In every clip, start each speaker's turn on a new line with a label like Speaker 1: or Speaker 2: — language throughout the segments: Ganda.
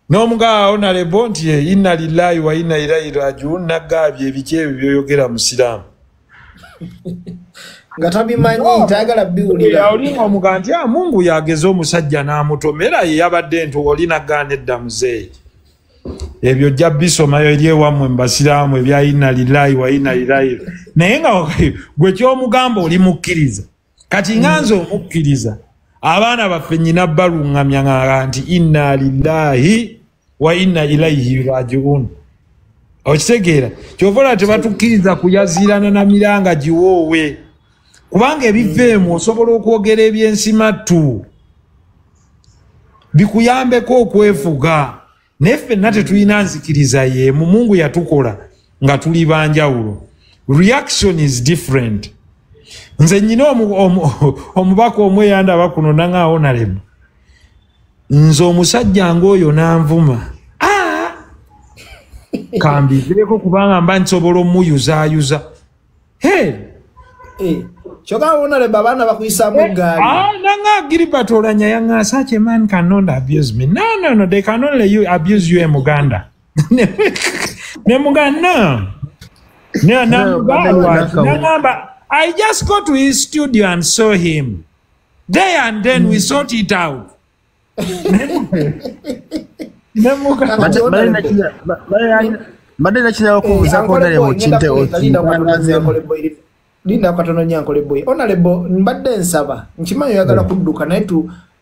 Speaker 1: N'omugaba Honorable nti inna lillahi wa inna ilaihi rajiun, nagabye ebiki ebyo byoyogera musiraamu.
Speaker 2: Nga tabimanyi, tayagala biwulira.
Speaker 1: Oli omugamba nti Mungu yageza omusajja n'amutomera, ye yabadde ntu oli nagaana edda muzeeyi. Ebyo ojja bisomayo eri ewammwe mu basiraamu ebya inna lillahi wa inna ilaihi. Naye nga gwe ky'omugamba oli mukkiriza. Kati nga nze omukkiriza, abaana baffe nnyina baluŋŋamya nga nti inna lillahi wa inna ilaihi rajiun. Okitegeera? Ky'ova olaba tebatukkiriza kuyaziirana na miranga giwoowe. Kubanga ebiveemu osobola okwogera ebyensimattu bikuyambeko okwefuga. Naye ffenna tetulina nzikiriza y'emu. Mungu yatukola nga tuli banjawulo. Reaction is different. Nze nnyina omubaka omweyandaba kuno nanga Honorable. Nze omusajja ng'oyo n'anvuma. Kambiveeko kubanga mba nsobola omuyuzaayuza. Hey!
Speaker 2: Kyokka Honorable abaana bakuyisaamu eggaali.
Speaker 1: Nanga Gilbert Olanya yanga such a man cannot abuse me. No, no, no, they can only you abuse you in Muganda. Ne Muganda. No, no, no, I just go to his studio and saw him. There and then we sort it out.
Speaker 2: Linda katono nyankole boy. Honorable mbadde nsaba nkimanyi oyagala kudduka naye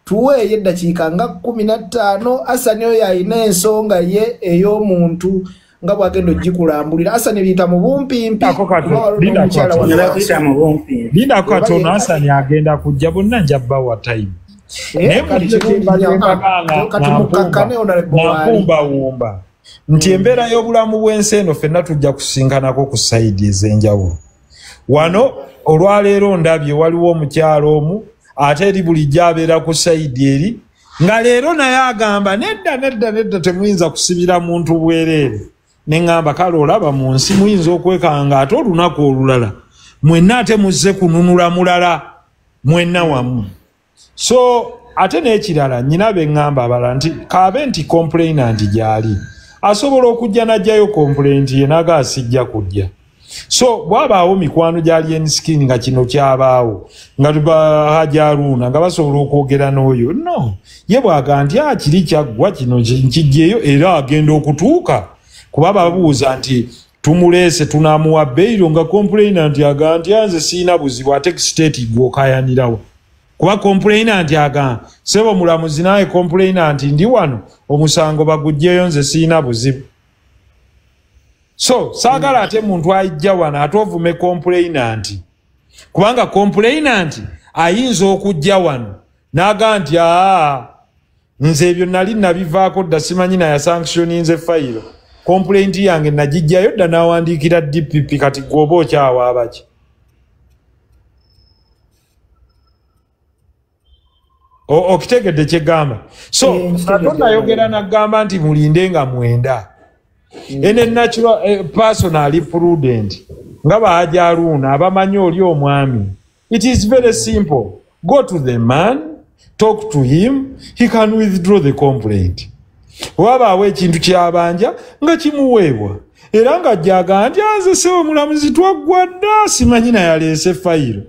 Speaker 2: tuweeyo eddakiika nga 15. Asani oyo alina ensonga ye ey'omuntu nga bw'agenda ogikulambulira. Asani biyita mu bumpimpi.
Speaker 1: Linda katono Asani agenda kujja bonna nja bbawa time. Naye kati nti embeera y'obulamu bw'ensi eno ffenna tujja kusinkanako ku sayidi ez'enjawulo. Wano olwaleero ndabye waliwo omukyalo omu ate eri bulijjo abeera ku sayidi eri nga leero naye agamba nedda nedda nedda temuyinza kusibira muntu bwereere. Ne ŋŋamba kale olaba mu nsi muyinza okwekanga ate olunaku olulala mwenna ate muzze kununula mulala mwenna wamu. So ate n'ekirala nnyina be ŋŋamba abalala nti kaabe nti complainant gy'ali asobola okujja n'aggyayo complaint ye n'aga asijja kujja. So bw'abaawo mikwano gya Alien Skin nga kino kyabaawo nga Haji Haruna nga basobola okwogera n'oyo. No, ye bw'aga nti kiri kyaggwa kino nkijjeeyo era agenda okutuuka kuba babuuza nti tumuleese tunaamuwa bail nga complainant aga nti nze sirina buzibu ate state gw'okaayanirawo. Kuba complainant aga ssebo mulamuzi naye complainant ndi wano omusango baguggyeyo nze sirina buzibu. So saagala ate muntu ajja wano ate ovume complainant kubanga complainant ayinza okujja wano n'aga nti nze ebyo nali nabivaako dda simanyi naye sanctioninze fayiro complaint yange nagijjayo dda n'awandiikira DPP kati gwe oba okyawaaba ki? Okitegedde kyegamba. So Katonda ayogera n'agamba nti mulinde nga mwenda. Ene natural person ali prudent nga ba Haji Haruna abamanyi oli omwami. It is very simple. Go to the man, talk to him, he can withdraw the complaint. Wabaawo ekintu kyabanja nga kimuweebwa era nga ajja nti nze ssebo mulamuzi twaggwa dda simanyi naye aleese fayiro.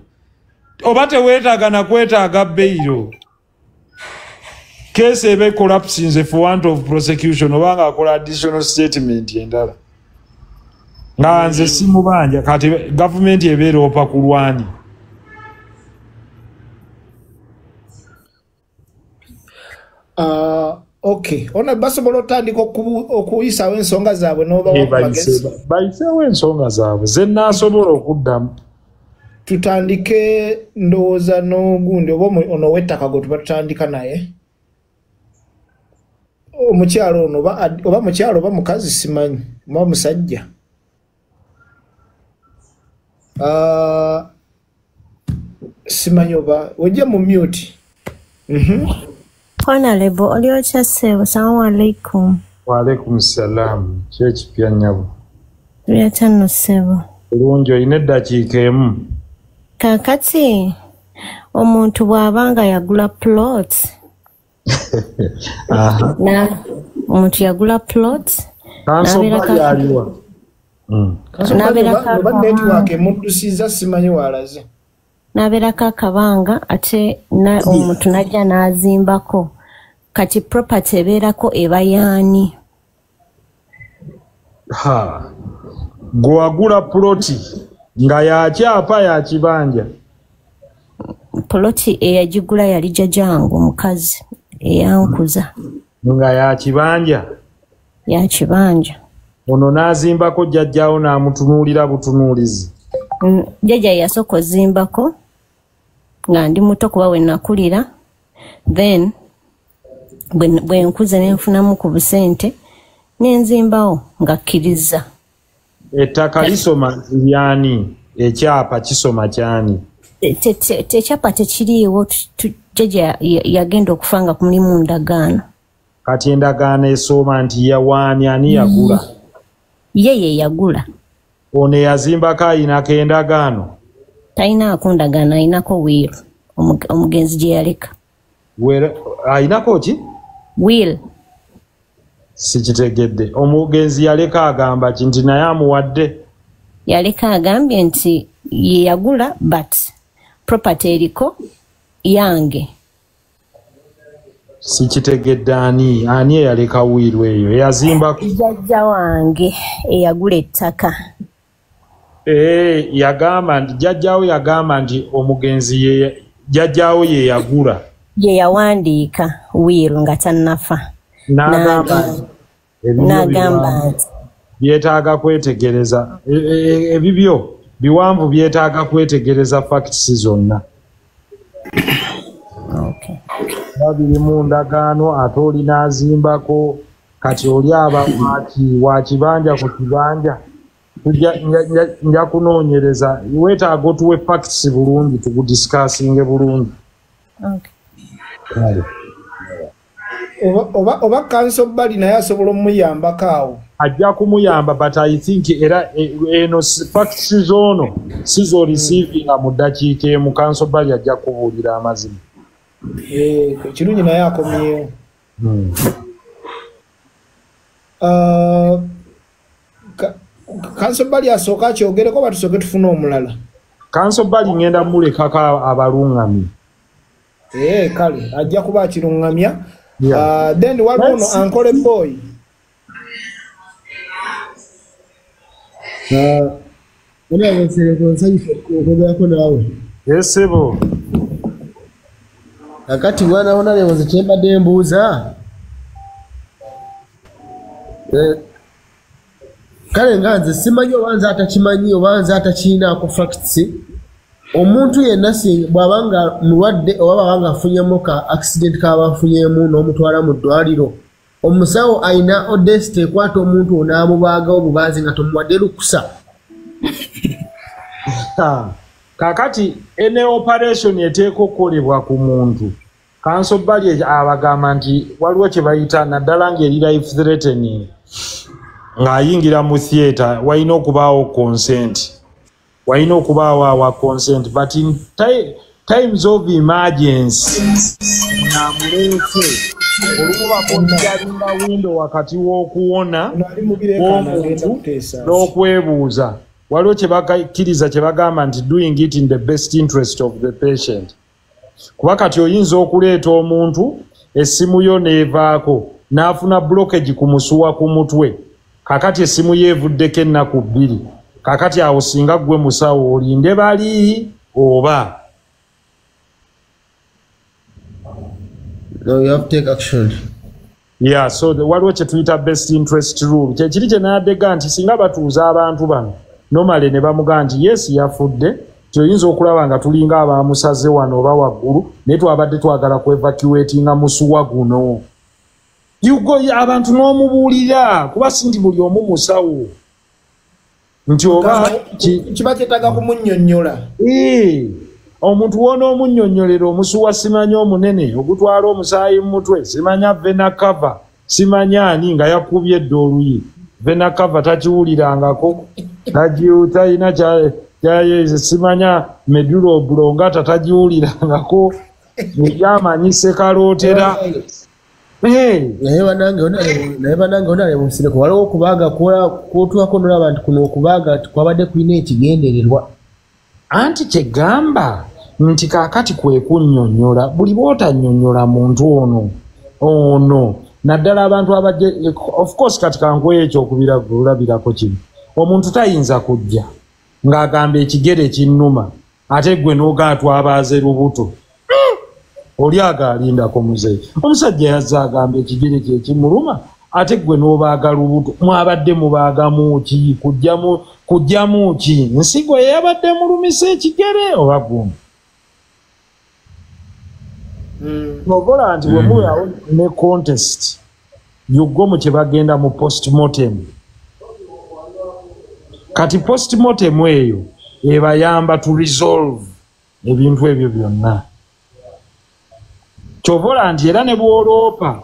Speaker 1: Oba teweetaaga na kwetaaga bail. Case ebe collapses for want of prosecution obanga akola additional statement endala. Nga nze simubanja kati government ebeera opa kulwani.
Speaker 2: Okay. Ona basobola otandika okuyisaawo ensonga zaabwe n'obawa amagezi.
Speaker 1: Bayiseewo ensonga zaabwe ze nnaasobola okuddamu.
Speaker 2: Tutandike ndowooza n'ogundi oba ono ow'ettaka gwe tuba tutandika naye. Omukyalo ono oba mukyalo oba mukazi simanyi oba musajja. Simanyi oba ojja mu mute.
Speaker 3: Honorable oli otya ssebo? Assalamu alaikum.
Speaker 1: Wa alaikum salam. Ki ekipya nnyabo?
Speaker 3: Tuli atya nno ssebo?
Speaker 1: Bulungi, olina eddakiika emu.
Speaker 3: Kaakati omuntu bw'aba nga yagula plot Omuntu yagula plot
Speaker 1: n'abeerako
Speaker 2: Oba network emuddusiza, simanyi walaze.
Speaker 3: N'abeerako akabanga, ate omuntu n'ajja n'azimbako. Kati property ebeerako eba yaani?
Speaker 1: Ha, gwe wagula puloti nga yakyapa yakibanja?
Speaker 3: Poloti eyagigula yali jjajjange omukazi eyankuza.
Speaker 1: Nga yakibanja?
Speaker 3: Yakibanja.
Speaker 1: Ono n'azimbako, jjajjaawo n'amutunuulira butunuulizi?
Speaker 3: Jjajja yasooka ozimbako nga ndi muto, kuba we nakulira. Then bwe nkuze nenfunamu ku busente nenzimbawo nga kkiriza.
Speaker 1: Ettaka lisoma lyani? Ekyapa kisoma kyani?
Speaker 3: Ekyapa tekiriiwo. Jjajja yagenda okufa nga mulimu ndagaano.
Speaker 1: Kati endagaano esoma nti yawaani? Ani yagula?
Speaker 3: Ye ye yagula.
Speaker 1: Ono eyazimbako ayinako endagaano?
Speaker 3: Talinaako ndagaano, ayinako will omugenzi gye yaleka.
Speaker 1: Ayinako ki?
Speaker 3: Will.
Speaker 1: Sikitegedde. Omugenzi yaleka agamba ki? Nti naye amuwadde?
Speaker 3: Yaleka agambye nti ye yagula, but property eriko yange.
Speaker 1: Sikitegedde. Ani eyaleka will eyo eyazimbako?
Speaker 3: Jjajja wange eyagula ettaka.
Speaker 1: Ee, yagamba nti jjajjaawo yagamba nti omugenzi ye jjajjaawo ye yagula?
Speaker 3: Ye yawandiika will nga tannafa.
Speaker 1: N'agamba nti ebibyo
Speaker 3: n'agamba
Speaker 1: biwanvu
Speaker 3: nti
Speaker 1: byetaaga kwetegereza. Ebibyo biwanvu, byetaaga kwetegereza facts zonna.
Speaker 3: Okay.
Speaker 1: Oba biri mu ndagaano, ate oli n'azimbako, kati oli aba waki wa kibanja ku kibanja? Nja kunoonyereza. Weetaaga otuwe facts bulungi, tugudiscussinge bulungi.
Speaker 3: Okay.
Speaker 1: Kale.
Speaker 2: Oba counsel Bali naye asobola omuyambako awo.
Speaker 1: Ajja kumuyamba, but I think era eno facts zoono si zoreceivinga mu ddakiika emu. Counsel Bali ajja kubuulira amazima.
Speaker 2: Eh, ekirungi naye akomyewo. Ah, counsel Bali asooka akyogereko oba tusooke tufune omulala?
Speaker 1: Counsel Bali ngenda mulekako abaluŋŋamye.
Speaker 2: Eh, kale ajja kuba akiruŋŋamya.
Speaker 1: Yeah.
Speaker 2: Ah, then waliwo ono Ankole Boy.
Speaker 4: Honorable Nsereko, nsanyusa okwogerako naawe.
Speaker 1: Esebo.
Speaker 4: Kakati bwana Honorable, nze kyembadde mbuuza, kale nga nze simanyi oba nze atakimanyi oba nze atakiinaako facts, omuntu yenna bw'aba nga mulwadde oba bw'aba nga afunyemu ka accident kaba afunyemu n'omutwala mu ddwaliro, omusawo ayina audacity ekwata omuntu onaamubaagawo bubaazi nga tomuwadde lukusa?
Speaker 1: Ha. Kakati ene operation eteeka okukolebwa ku muntu, counsel Bali abagamba nti waliwo kye bayita, naddala ng'eri life threatening, ng'ayingira mu theatre, walina okubaawo consent, walina okubaawo awa consent. But in times of emergency, namuleese olumu baconsideringa window wakati w'okuwona
Speaker 2: Ono ali mu bireekaana agenda
Speaker 1: w'omuntu
Speaker 2: kuteesa.
Speaker 1: n'okwebuuza. Waliwo kye bakkiriza kye bagamba nti doing it in the best interest of the patient, kuba kati oyinza okuleeta omuntu, essimu yo n'evaako n'afuna blockage ku musuwa ku mutwe. Kakati essimu ye evuddeko ennaku 2. Kakati awo singa ggwe musawo, olinde bali oba?
Speaker 4: No, you have to take action.
Speaker 1: Yeah, so waliwo kye tuyita best interest rule. Kyekiri kye naddega nti singa batuuza abantu bano nomale ne bamugaa nti yes, yafudde, tyoyinza okulaba nga tulinga abamusaze wano oba waggulu, naye twabadde twagala ku evacuatinga musuwa guno. You go abantu n'omubuulira, kuba si nti buli omu musawo nti oba
Speaker 2: Kiba kyetaaga kumunnyonnyola.
Speaker 1: Ee, omuntu w'onoomunnyonnyolera omusuwa simanyi omunene ogutwala omusaayi mu mutwe, simanya vena cava, simanya ani, nga yakubye edda oluyi, vena cava takiwulirangako, talina simanya medulla oblongata tagiwulirangako, yamanyi sekalootera.
Speaker 4: Naye banange onale Nsereko, waliwo okubaaga kwotuwako nolaba nti kuno okubaaga kwabadde kulina ekigendererwa.
Speaker 1: Anti kyegamba nti kaakati kwe kunnyonnyola, buli bw'otannyonnyola muntu ono naddala abantu abajje. Of course kati kankuwe ekyokulabirako kino, omuntu tayinza kujja ng'agamba ekigere kinnuma ate gwe n'ogaa twabaaze lubuto. Oli agaalindako muzeeyi, omusajja yazze agamba ekigere kye kimuluma ate gwe n'obaaga lubuto, mwabadde mubaagamu ki? Kujjamu ki? Nsigo eyabadde mulumisa ekigere oba gumu? Okola nti bwe mubeerawo ne contest yugo mu kye bagenda mu postmortem. Kati postmortem eyo ebayamba to resolve ebintu ebyo byonna. Kyovola nti era ne bw'oloopa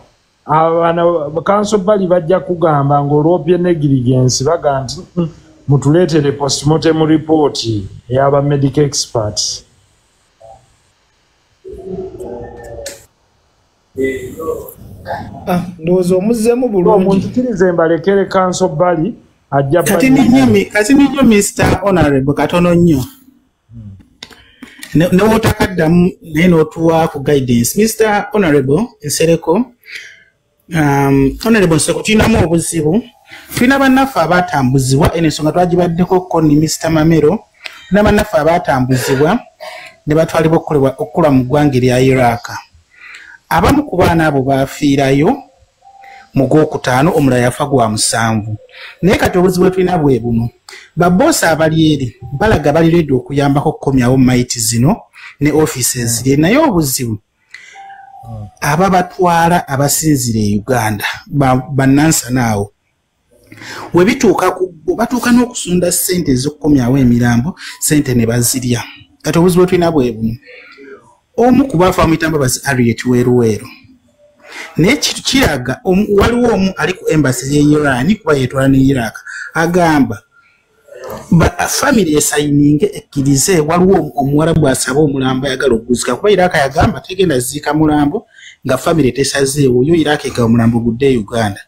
Speaker 1: counsel bali bajja kugamba ng'oloopye negligence, baga nti mutuleetere postmortem report ey'aba medical experts.
Speaker 2: Ndowooza omuzzeemu bulungi.
Speaker 1: Munzikirize mbalekere counsel bali ajja.
Speaker 5: Kati nnyo Mr. Honorable, katono nnyo newotakaddamu naye n'otuwa ku guidance. Mr. Honorable Nsereko, Honorable Nsereko, tulinamu obuzibu, tulina bannaffe abatambuzibwa, eno ensonga twagibaddeko ko ni Mr. Mamero, tulina bannaffe abatambuzibwa ne batwalibwa okukolwa mu ggwanga erya Iraq. Abamu ku baana abo baafiirayo mu gwokutaano, omulala yafa gwa 7. Naye kati obuzibu bwe tulina bwe buno, baboosi abali eri balaga bali ready okuyambako okukomyawo maiti zino ne offices ziri, naye obuzibu ababatwala abasinzira e Uganda bannansana awo we bituuka ku batuuka n'okusonda ssente ez'okukomyawo emirambo, ssente ne bazirya. Kati obuzibu bwe tulina bwe buno, omu ku baafa bamuyita Mbabazi Harriet Weruweru, naye kiraga waliwo omu ali ku embassy y'e Iran kuba yeetwala ne Iraq, agamba family esayininge ekkirize waliwo omuwarabu asaba omulambo ayagala okuguzika, kuba Iraq yagamba tegenda ziika mulambo nga family tesazeewo, yo Iraq egaba omulambo gudde e Uganda.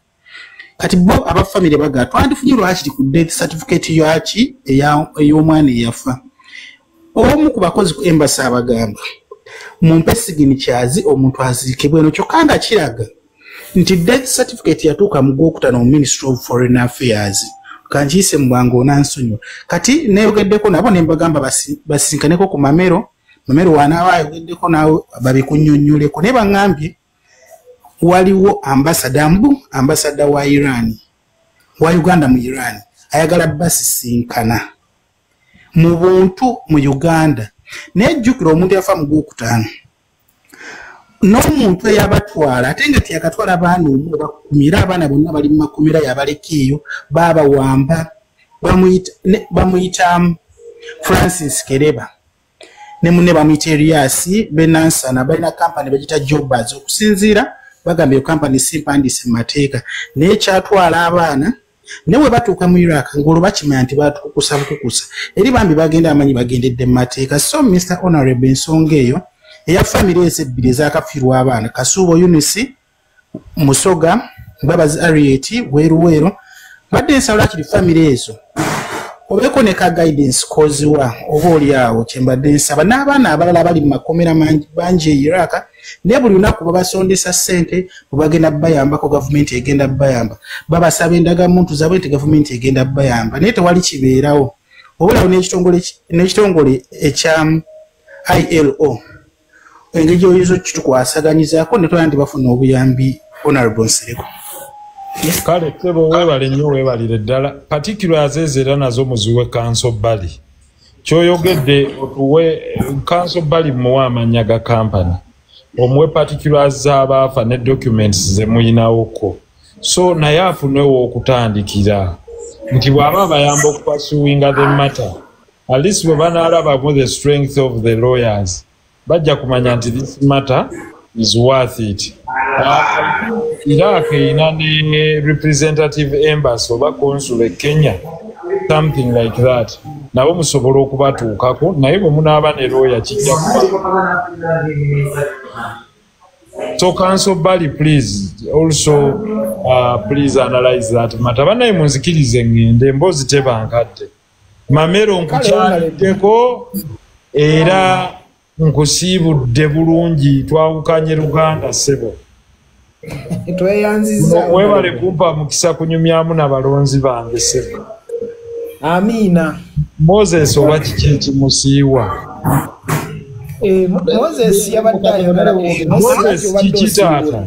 Speaker 5: Kati bo aba family baga twandifunye lwakiri ku death certificate yaki ey'omwana eyafa. Omu ku bakozi ku embassy abagamba mumpe signatures omuntu aziikibwe eno, kyokka nga kiraga nti death certificate yatuuka mu gwokutaano mu Ministry of Foreign Affairs. Kanjiyise mu bwangu onansonyiwa. Kati neeyogeddeko nabo ne mbagamba basinkaneko ku Mamero, Mamero wanaaba ayogeddeko naawe babikunnyonnyoleko, naye baŋŋambye waliwo ambasada mbu ambasada wa Iran wa Uganda mu Iran ayagala basisinkana mu buntu mu Uganda. Naye jjukira omuntu yafa mu gwokutaano n'omuntu eyabatwala ate nga teyakatwala abaana omu oba 10, era abaana bonna bali mu makomera yabaleka eyo, baabawamba, bamuyita Francis Kereba ne munne bamuyita Elias Benansana, balina kampani bagiyita Jobbers. Okusinziira bagambye kampani si mpandiise mu mateeka, naye kyatwala abaana naye bwe batuuka mu Iraq ng'olwo bakimanya nti batukukusa bukukusa, eri bambi bagenda amanyi bagendedde mu mateeka. So Mr. Honorable, ensonga eyo eya family ezo ebbiri ezakafiirwa abaana, Kasuubo Eunice Musoga, Mbabazi Harriet Weruweru, badde nsaba lwakiri family ezo obeeko ne ka guidance koziwa oba oli awo, kye mbadde nsaba. N'abaana abalala bali mu makomera bangi e Iraq, naye buli lunaku babasondesa ssente bwe bagenda bayambako, gavumenti egenda bayamba, babasaba endagamuntu zaabwe nti gavumenti egenda bayamba, naye tewali kibeerawo. Obulawo n'ekitongole ekya ILO engeri gy'oyinza okukitukwasaganyizako ne tulaba nti bafuna obuyambi. Honorable Nsereko.
Speaker 1: Kale ssebo weebale nnyo, weebalire ddala. Particulars ezo era nazo muziwe counsel Bali. Ky'oyogedde otuwe counsel Bali, muwe amannya ga kampani, omuwe particulars z'abaafa ne documents ze muyinawoko, so naye afunewo okutandikira nti bw'aba abayamba okupursuinga the matter, at least bwe banaalabamu the strength of the lawyers bajja kumanya nti this matter is worth it. Iraq erina ne representative embassy oba consul e Kenya, something like that, nabo musobola okubatuukako, naye bwe munaaba ne lawyer kijja kuba. So counsel Bali, please. also please analyze that matter. Banaye munzikirize ngende, emboozi tebankadde. Mamero, nkukyaliddeko era nkusiibudde bulungi, twawukanye Luganda, ssebo.
Speaker 2: Tweyanziza.
Speaker 1: Webale kumpa mukisa kunyumyamu n'abalonzi bange, ssebo.
Speaker 2: Amiina.
Speaker 1: Moses, oba kiki ekimusiiwa?
Speaker 2: Moses yabadde ayagala
Speaker 1: Moses, kiki taata?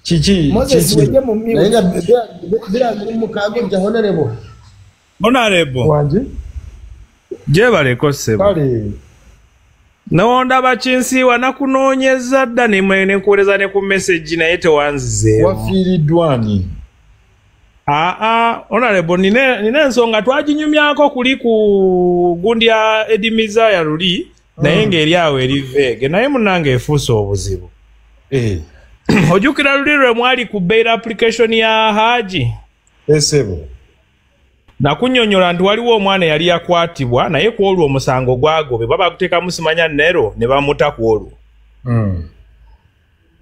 Speaker 1: Kiki?
Speaker 2: Moses, wejje mu
Speaker 4: Naye nga 2026 ojja, honorable.
Speaker 6: Honorable.
Speaker 1: Wanje.
Speaker 6: Gyebaleko, ssebo.
Speaker 1: Kale.
Speaker 6: Newondaba kinsiiwa, nakunoonyeza dda nenkuweereza ne ku message, naye tewanzizeemu.
Speaker 1: Wafiiriddwa ani?
Speaker 6: Aa, honorable, nina ensonga twaginyumyako kuli ku gundi ya Edimiza ya luli, naye ng'eri awo eri vague, naye munnange efuuse obuzibu. Ojjukira luli lwe mwali ku bail application ya Haji?
Speaker 1: Esebo.
Speaker 6: Nakunnyonnyola nti waliwo omwana eyali yakwatibwa, naye ku olwo omusango gwagobebwa, baguteekamu simanya nero ne bamuta ku olwo.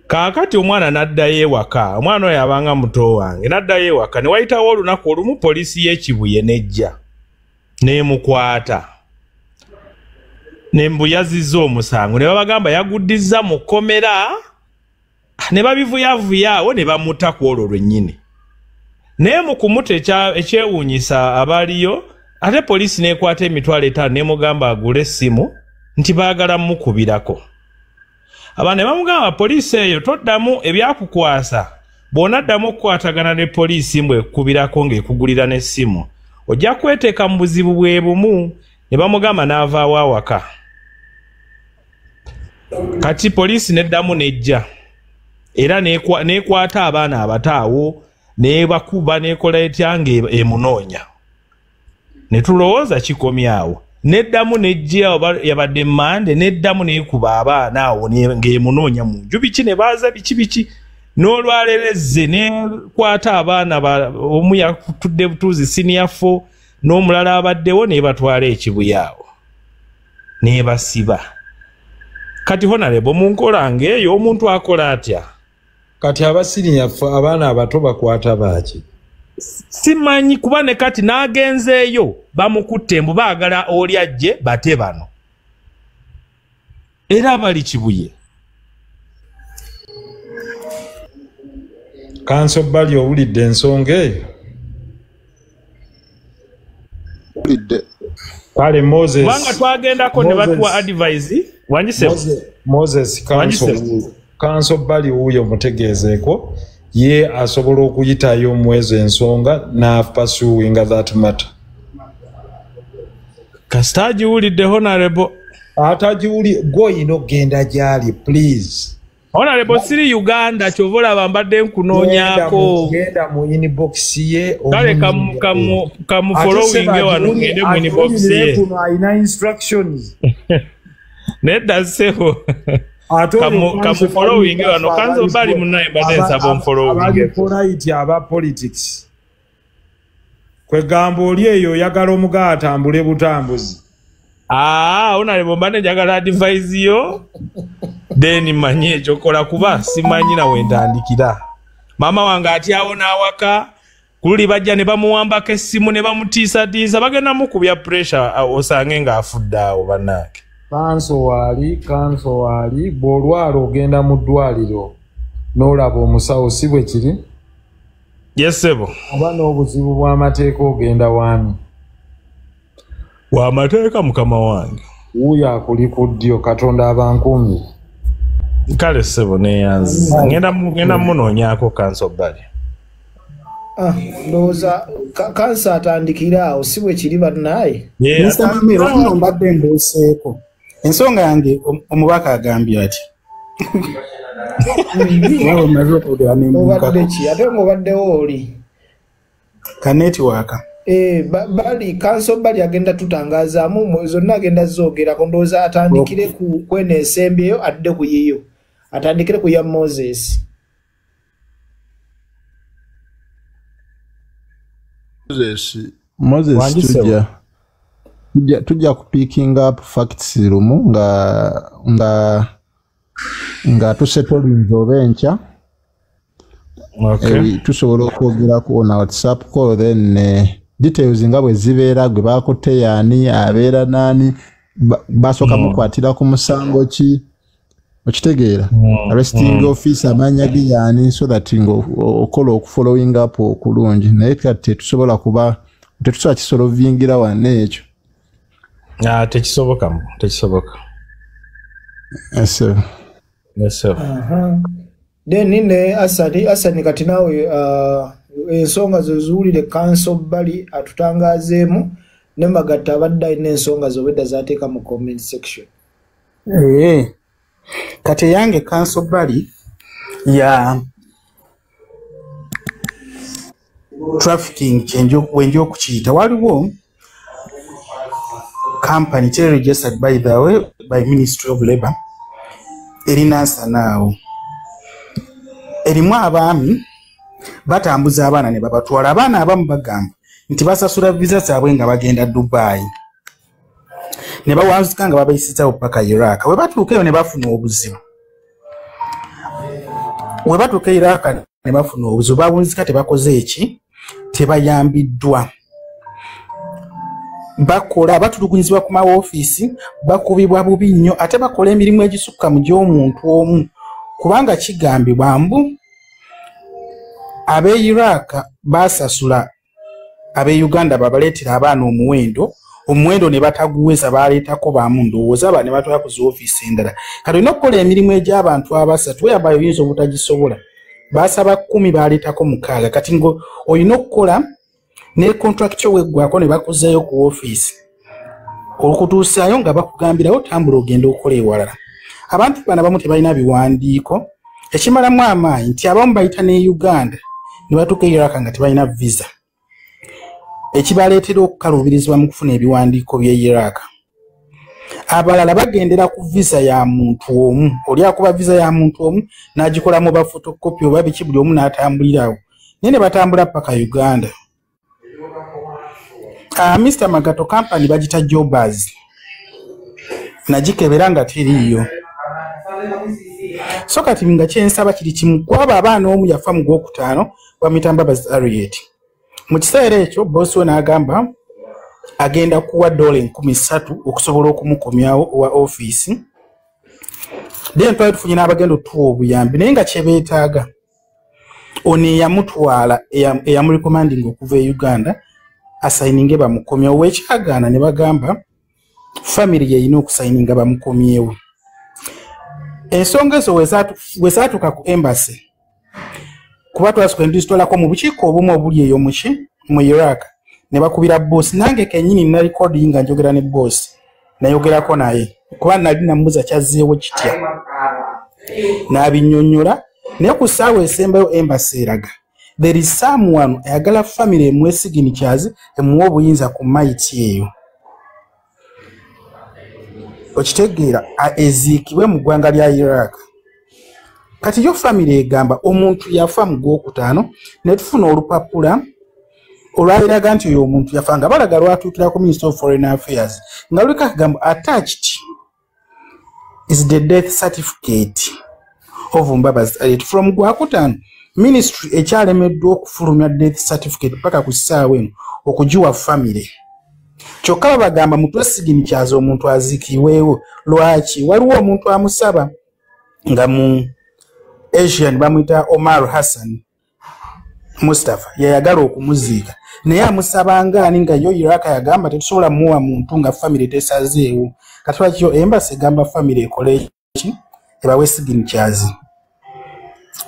Speaker 6: Kaakati omwana n'addayo ewaka, omwana oyo abanga muto wange, n'addayo ewaka, ne wayitawo olunaku olumu poliisi y'e Kibuye n'ejja n'emukwata ne mbuyazizza omusango, ne babagamba yaguddizza mu kkomera, ne babivuyavuya awo ne bamuta ku olwo lwennyini. Naye mu kumuta, ekyewuunyisa abaaliyo, ate poliisi n'ekwata 50,000 n'emugamba agule essimu nti baagala mukubirako. Abaana ne bamugamba, poliisi eyo toddamu ebyakukwasa, bw'onaddamu okukwatagana ne poliisi mbwe ekukubirako ng'ekugulira n'essimu, ojja kweteeka mu buzibu bwe bumu. Ne bamugamba n'avaawo awaka. Kati poliisi n'eddamu n'ejja era n'ekwata abaana abato awo n'ebakuba n'ekola etya ng'emunoonya. Ne tulowooza kikomye awo, n'eddamu n'ejja, oba yabadde Mande, n'eddamu n'ekuba abaana awo ng'emunoonya mu nju biki, ne baaza biki biki. N'olwaleero ezze n'ekwata abaana, omu yakutudde butuuzi senior four n'omulala abaddewo, n'ebatwala e Kibuye awo n'ebasiba. Kati honorable, mu nkola ng'eyo omuntu akola atya?
Speaker 1: Kati aba senior four, abaana abato bakwata baaki?
Speaker 6: Simanyi, kuba ne kati n'agenzeeyo bamukutte mbu baagala oli ajje bate bano, era bali Kibuye.
Speaker 1: Kanso bali, owulidde ensonga eyo?
Speaker 7: Owulidde.
Speaker 1: Kale Moses,
Speaker 6: kubanga twagendako ne batuwa advice wanyise.
Speaker 1: Moses, kanso bali wuuyo, mutegeezeeko, ye asobola okuyitayo mu ezo ensonga n'apursuinga that matter.
Speaker 6: Kasita agiwulidde, honorable.
Speaker 1: Atagiwuli gwoyina okugenda gyali, please.
Speaker 6: Honorable, siri Uganda, kyova olaba mbadde nkunoonyaako.
Speaker 1: Genda mu inbox ye.
Speaker 6: Kale kamufollowinge wano, ngende mu inbox ye.
Speaker 1: Kuno alina instructions.
Speaker 6: Nedda ssebo.
Speaker 1: Ate
Speaker 6: Kamufollowinge wano, kanzo bali munaye, mbadde nsaba omufollowinge.
Speaker 1: Polite aba politics, kwegamba oli eyo oyagala omuga atambule butambuzi.
Speaker 6: Aa, honorable, mbadde njagala advice yo, then manye ekyokola, kuba simanyi nawe ntandikira. Maama wange atyawo n'awaka kululi bajja ne bamuwambako essimu ne bamutiisatiisa, bagenda mukubya pressure, osange ng'afudde awo, bannange.
Speaker 1: Kanso waali, kanso waali, bw'olwala ogenda mu ddwaliro n'olaba omusawo, si bwe kiri?
Speaker 6: Yes, ssebo.
Speaker 1: Oba n'obuzibu bw'amateeka ogenda waani?
Speaker 6: W'amateeka, mukama wange.
Speaker 1: Wuuyo akuli ku ddyo, Katonda abankumye.
Speaker 6: Kale ssebo, neyanziza, ngenda munoonyaako kanso bali.
Speaker 2: Ah, ndowooza kansa atandikira awo, si bwe kiri bannaaye?
Speaker 5: Mr. Mamiro, nno mbadde mbuuseeko ensonga yange, omubaka agambye ati Waba omaze okwogera
Speaker 2: Obadde
Speaker 5: nembuukako.
Speaker 2: ki ate ng'obaddewo oli?
Speaker 5: Ka network.
Speaker 2: Bali kanso bali agenda tutangazaamu zonna agenda zoogerako. Ndowooza atandikire ku kweno ensembyeyo, adde ku yiyo, atandikire ku ya Moses.
Speaker 7: Moses, Moses.
Speaker 6: Wangi, ssebo.
Speaker 7: Tujja kupicking up facts lumu nga tusettlinze oba enkya.
Speaker 6: Okay.
Speaker 7: Tusobola okwogerako na WhatsApp call, then details nga bwe zibeera, gwe bakutte yaani, abeera naani, basooka mukwatira ku musango ki, okitegeera? Arresting officer amanya ge yaani, so that nga okola okufollowing up okulungi. Naye kati tetusobola kuba tetusobola kisolovingira wanne ekyo.
Speaker 6: Ah, tekisoboka, tekisoboka.
Speaker 7: Yes, sir.
Speaker 6: Yes, sir.
Speaker 2: Aha. Then ne Asani, Asani, kati naawe ensonga zo ziwulire. Counsel Bali atutangazeemu ne Magatta abadde alina ensonga zo obwedda zateeka mu comment section.
Speaker 5: Kati eyange, Counsel Bali, ya trafficking wenja okukiyita. Waliwo company kyeri registered, by the way, by Ministry of Labour, erinansana awo, erimu abaami batambuza abaana ne babatwala. Abaana abamu bagamba nti basasula visa zaabwe nga bagenda Dubai ne bawanzika nga babayisizaawo paka Iraq. We batuuka eyo ne bafuna obuzibu. We batuuka e Iraq ne bafuna obuzibu, bawunzika, tebakoze eki, tebayambiddwa, bakola batulugunyizibwa ku mawofiisi, bakubibwa bubi nnyo, ate bakola emirimu egisukka mu gy'omuntu omu, kubanga kigambibwa mbu ab'e Iraq basasula ab'e Uganda babaleetera abaana omuwendo ne bataguweza, baleetako bamu, ndowooza ba ne batwala ku zi ofiisi endala. Kati olina okukola emirimu egy'abantu abasatu, weyabayo oyinza obutagisobola. Basaba 10, baleetako 6. Kati ngo olina okukola ne contract yo weggwako ne bakuzeeyo ku ofiisi, okutuusaayo nga bakugambirawo tambula ogenda okukola ewalala. Abantu bano abamu tebalina biwandiiko. Ekimalamu amaanyi nti abamu bayita ne Uganda ne batuuka e Iraq nga tebalina visa, ekibaleetera okukaluubirizibwa mu kufuna ebiwandiiko by'e Iraq. Abalala bagendera ku visa ya muntu omu. Oli akuba visa ya muntu omu n'agikolamu ba photocopy oba biki, buli omu n'atambulirawo naye ne batambula paka Uganda. Mr Magato, company bagita Jobas, nagikebera nga teriiyo. So kati nga kyensaba kiri kimu kwaba abaana. Omu yafa mu gwokutaano, bamuyita Mbabazi Ariet. Mu kiseera ekyo bosi we n'agamba agenda kuwa $3,000 okusobola okumukomyawo owa ofiisi. Then twali tufunye n'abagenda otuwa obuyambi, naye nga kyebeetaaga ono eyamutwala, eyamurecommending okuva e Uganda, asayininge bamukomyewo. Wekyagaana ne bagamba family yeyina okusayininga bamukomyewo. Ensonga ezo we zaatuuka ku embassy, kuba twasooka ne tuzitwalako mu bukiiko obumu obuli eyo muki mu Iraq, ne bakubira boss. Nange kennyini nina recording nga njogera ne boss, nayogerako naye kuba nali namubuuza kyazzeewo kitya, n'abinnyonnyola. Naye ku ssaawa esembayo embassy eraga there is someone ayagala family emuwe signatures, emuwe obuyinza ku maiti eyo, okitegeera, eziikibwe mu ggwanga lya Iraq. Kati yo family egamba omuntu yafa mu gwokutaano, ne tufuna olupapula olwaliraga nti oyo omuntu yafa, nga balaga lwatuukira ku Minister of Foreign Affairs, nga luliko akagambo "attached is the death certificate of Mbabazi Harriet" from gwakutaano. Ministry ekyalemeddwa okufulumya death certificate paka ku ssaawa eno okugiwa family. Kyokka babagamba mutwe signatures omuntu aziikibwewo. Lwaki? Waliwo omuntu amusaba nga mu Asian, bamuyita Omar Hassan Mustapha, yayagala okumuziika, naye amusaba ngaani nga yo Iraq yagamba tetusobola muwa muntu nga family tesazeewo. Kati lwaki yo embassy egamba family ekole ki, ebawe signatures?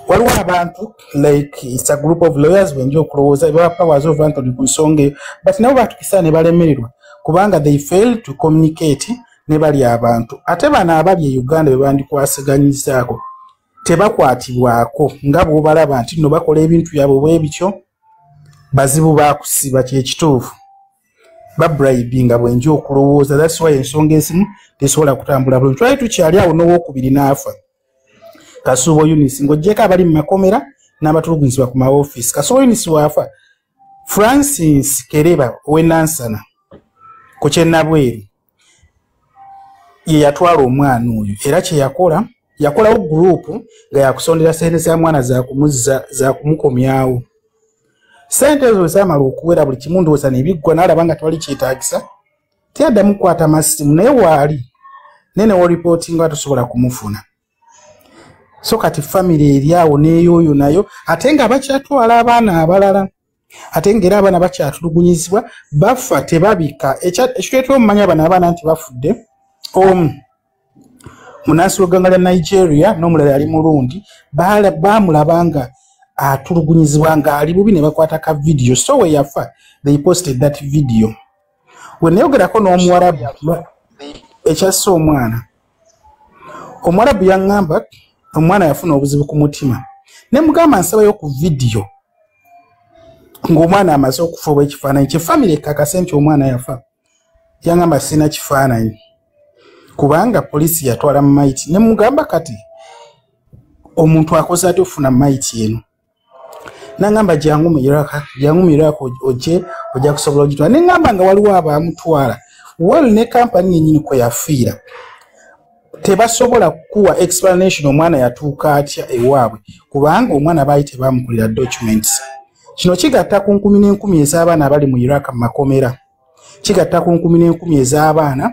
Speaker 5: Waliwo abantu like it's a group of lawyers benja okulowooza baba powers of attorney ku nsonga eyo, but nabo batukisa ne balemererwa kubanga they fail to communicate ne bali abantu. Ate bano abali e Uganda be bandikwasaganyizaako tebakwatibwako, nga bw'obalaba nti nno bakola ebintu byabwe bwe bityo, bazibu bakusiba. Kyekituufu, babribinga bwenja okulowooza. That's why ensonga ezimu tesobola kutambula bulungi. Twali tukyali awo n'owokubiri n'afa, Kasuubo Eunice. Ng'oggyeko abali mu makomera n'abatulugunyizibwa ku maofiisi, Kasuubo Eunice waafa, Francis Kereba ow'enansana ku kyennabweru ye yatwala omwana oyo, era kye yakola Yakolawo group nga yakusondera sente za mwana za kumuzza za kumukomyawo. Sente ezo zamala okuwera buli kimu ndowooza nebiggwa n'alaba nga tewali kyetaagisa, teyaddamu kukwata masimu naye waali nene wo reporting atosobola kumufuna. So kati family eri awo n'eyooyo nayo ate nga bakyatwala abaana abalala, ate ng'era abaana bakyatulugunyizibwa, bafa tebabika. Ekituleetera omumanya bano abaana nti bafudde, omu munnansi w'eggwanga lya Nigeria n'omulala yali Mulundi, baamulaba nga atulugunyizibwa ng'ali bubi ne bakwata ka video. So we yafa they posted that video. We nayogerako n'omuwarabu ekyasse omwana, omuwarabu yaŋŋamba omwana yafuna obuzibu ku mutima, ne mugamba nsabayo ku video ng'omwana amaze okufa oba ekifaananyi kye family ekakase nti omwana yafa. Yaŋŋamba sirina kifaananyi kubanga poliisi yatwala maiti. Ne mugamba kati omuntu akoze atya okufuna maiti eno? N'aŋŋamba jangu mu Iraq, jangu mu Iraq ojje ojja kusobola ogitwala. Ne ŋŋamba nga waliwo abaamutwala, well ne kampani yennyini kwe yafiira tebasobola kukuwa explanation omwana yatuuka atya ewaabwe, kubanga omwana baali tebamukolera documents. Kino kigatta ku nkumi n'enkumi ez'abaana abali mu Iraq mu makomera, kigatta ku nkumi n'enkumi ez'abaana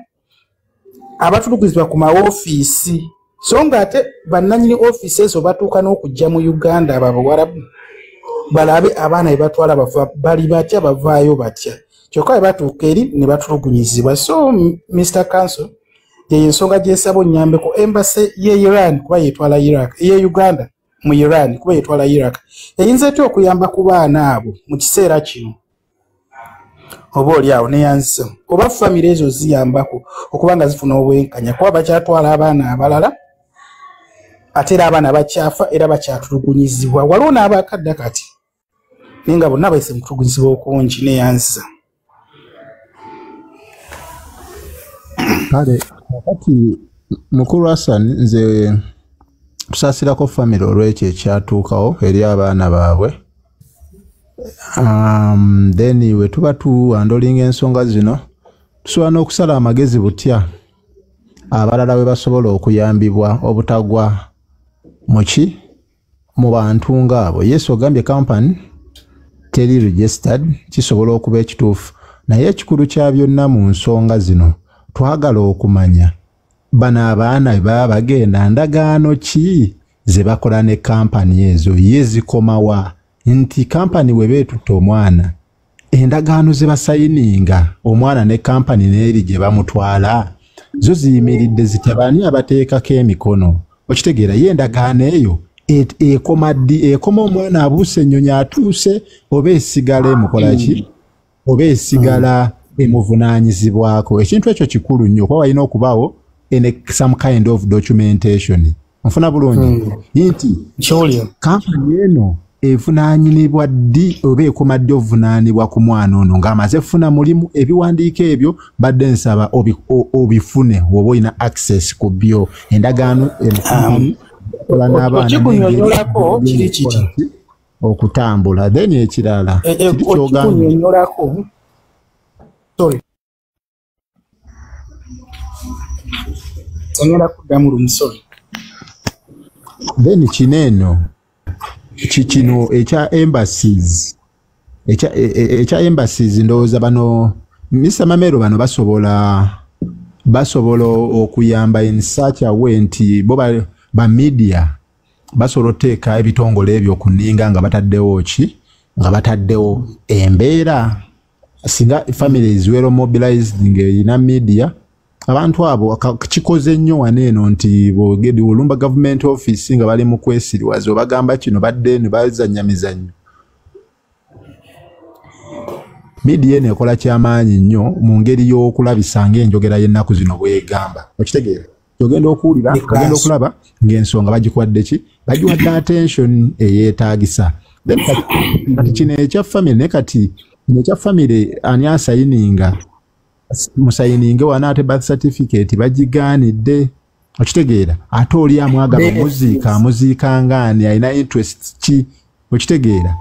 Speaker 5: abatuluguzibwa ku mawofiisi, so ng'ate bannannyini ofiisi ezo batuuka n'okujja mu Uganda abo abawarabu balabe abaana be batwala bava bali batya, bavaayo batya, kyokka bwe batuuka eri ne batulugunyizibwa. So Mr. Council, yeyo ensonga gy'ensaba onnyambeko embassy ye Iran kuba yeetwala Iraq, ye Uganda mu Iran kuba yeetwala Iraq, eyinza etya okuyamba ku baana abo mu kiseera kino? Oba oli awo neyanzisa oba famire ezo ziyambako okuba nga zifuna obwenkanya, kuba bakyatwala abaana abalala ate era abaana bakyafa era bakyatulugunyizibwa. Waliwo n'abakadda kati naye nga bonna bayise mu kutulugunyizibwa okungi. Neyanzisa.
Speaker 7: Kale kati mukulu Hassan, nze tusaasirako family olw'ekyo ekyatuukawo eri abaana baabwe. Then we tuba tuhandolinga ensonga zino tusobola n'okusala amagezi butya abalala bwe basobola okuyambibwa obutagwa muki mu bantu ng'abo. Yes, ogambye company teri registered, kisobola okuba ekituufu, naye ekikulu kya byonna mu nsonga zino twagala okumanya bano abaana bwe baba bagenda ndagaano ki ze bakola ne kampani ezo, ye zikomawa nti kampani bwe beetutta omwana endagaano ze basayininga omwana ne kampani n'eri gye bamutwala zo ziyimiridde zitya, baani abateekako emikono? Okitegeera ye endagaano eyo ekoma ddi? Ekoma omwana abuuse ennyonyi atuuse oba esigala emukola ki, oba esigala emuvunaanyizibwako? Ekintu ekyo kikulu nnyo kuba walina okubaawo some kind of documentation. Nfuna bulungi nti kampani eno evunaanyizibwa ddi oba ekoma ddi ovunaanibwa ku mwana ono ng'amaze kufuna mulimu? Ebiwandiiko ebyo badde nsaba obifune oba olina access ku byo, endagaano ekola n'abaana
Speaker 5: Okikunyonyolako kiri kiti
Speaker 7: okutambula. Then ekirala kiri ky'ogambye
Speaker 5: okikunyonyolako, sorry, ngenda kuddamu lumu, sorry.
Speaker 7: Then kino eno kino ekya embassies, ekya embassies ndowooza bano Mr. Mamero bano basobola okuyamba in such a way nti bo ba media basobola oteeka ebitongole ebyo ku nninga nga bataddewo ki, nga bataddewo embeera singa families well mobilized ng'erina media abantu abo kikoze nnyo wano eno nti bw'ogenda olumba government office nga bali mu kwesiriwaza obagamba kino badde eno bazannya mizannyo. Media eno ekola kyamaanyi nnyo mu ngeri y'okulabisa ng'enjogera y'ennaku zino bw'egamba. Okitegeera? Ogenda okuwulira, ogenda okulaba ng'ensonga bagikuwadde ki, bagiwadde attention eyeetaagisa. Then kati kino ekya family, naye kati kino ekya family ani asayininga, musayininge wano ate birth certificate bagigaanidde. Okitegeera? Ate oli amwagala omuziika amuziika ngaani, alina interest ki? Okitegeera?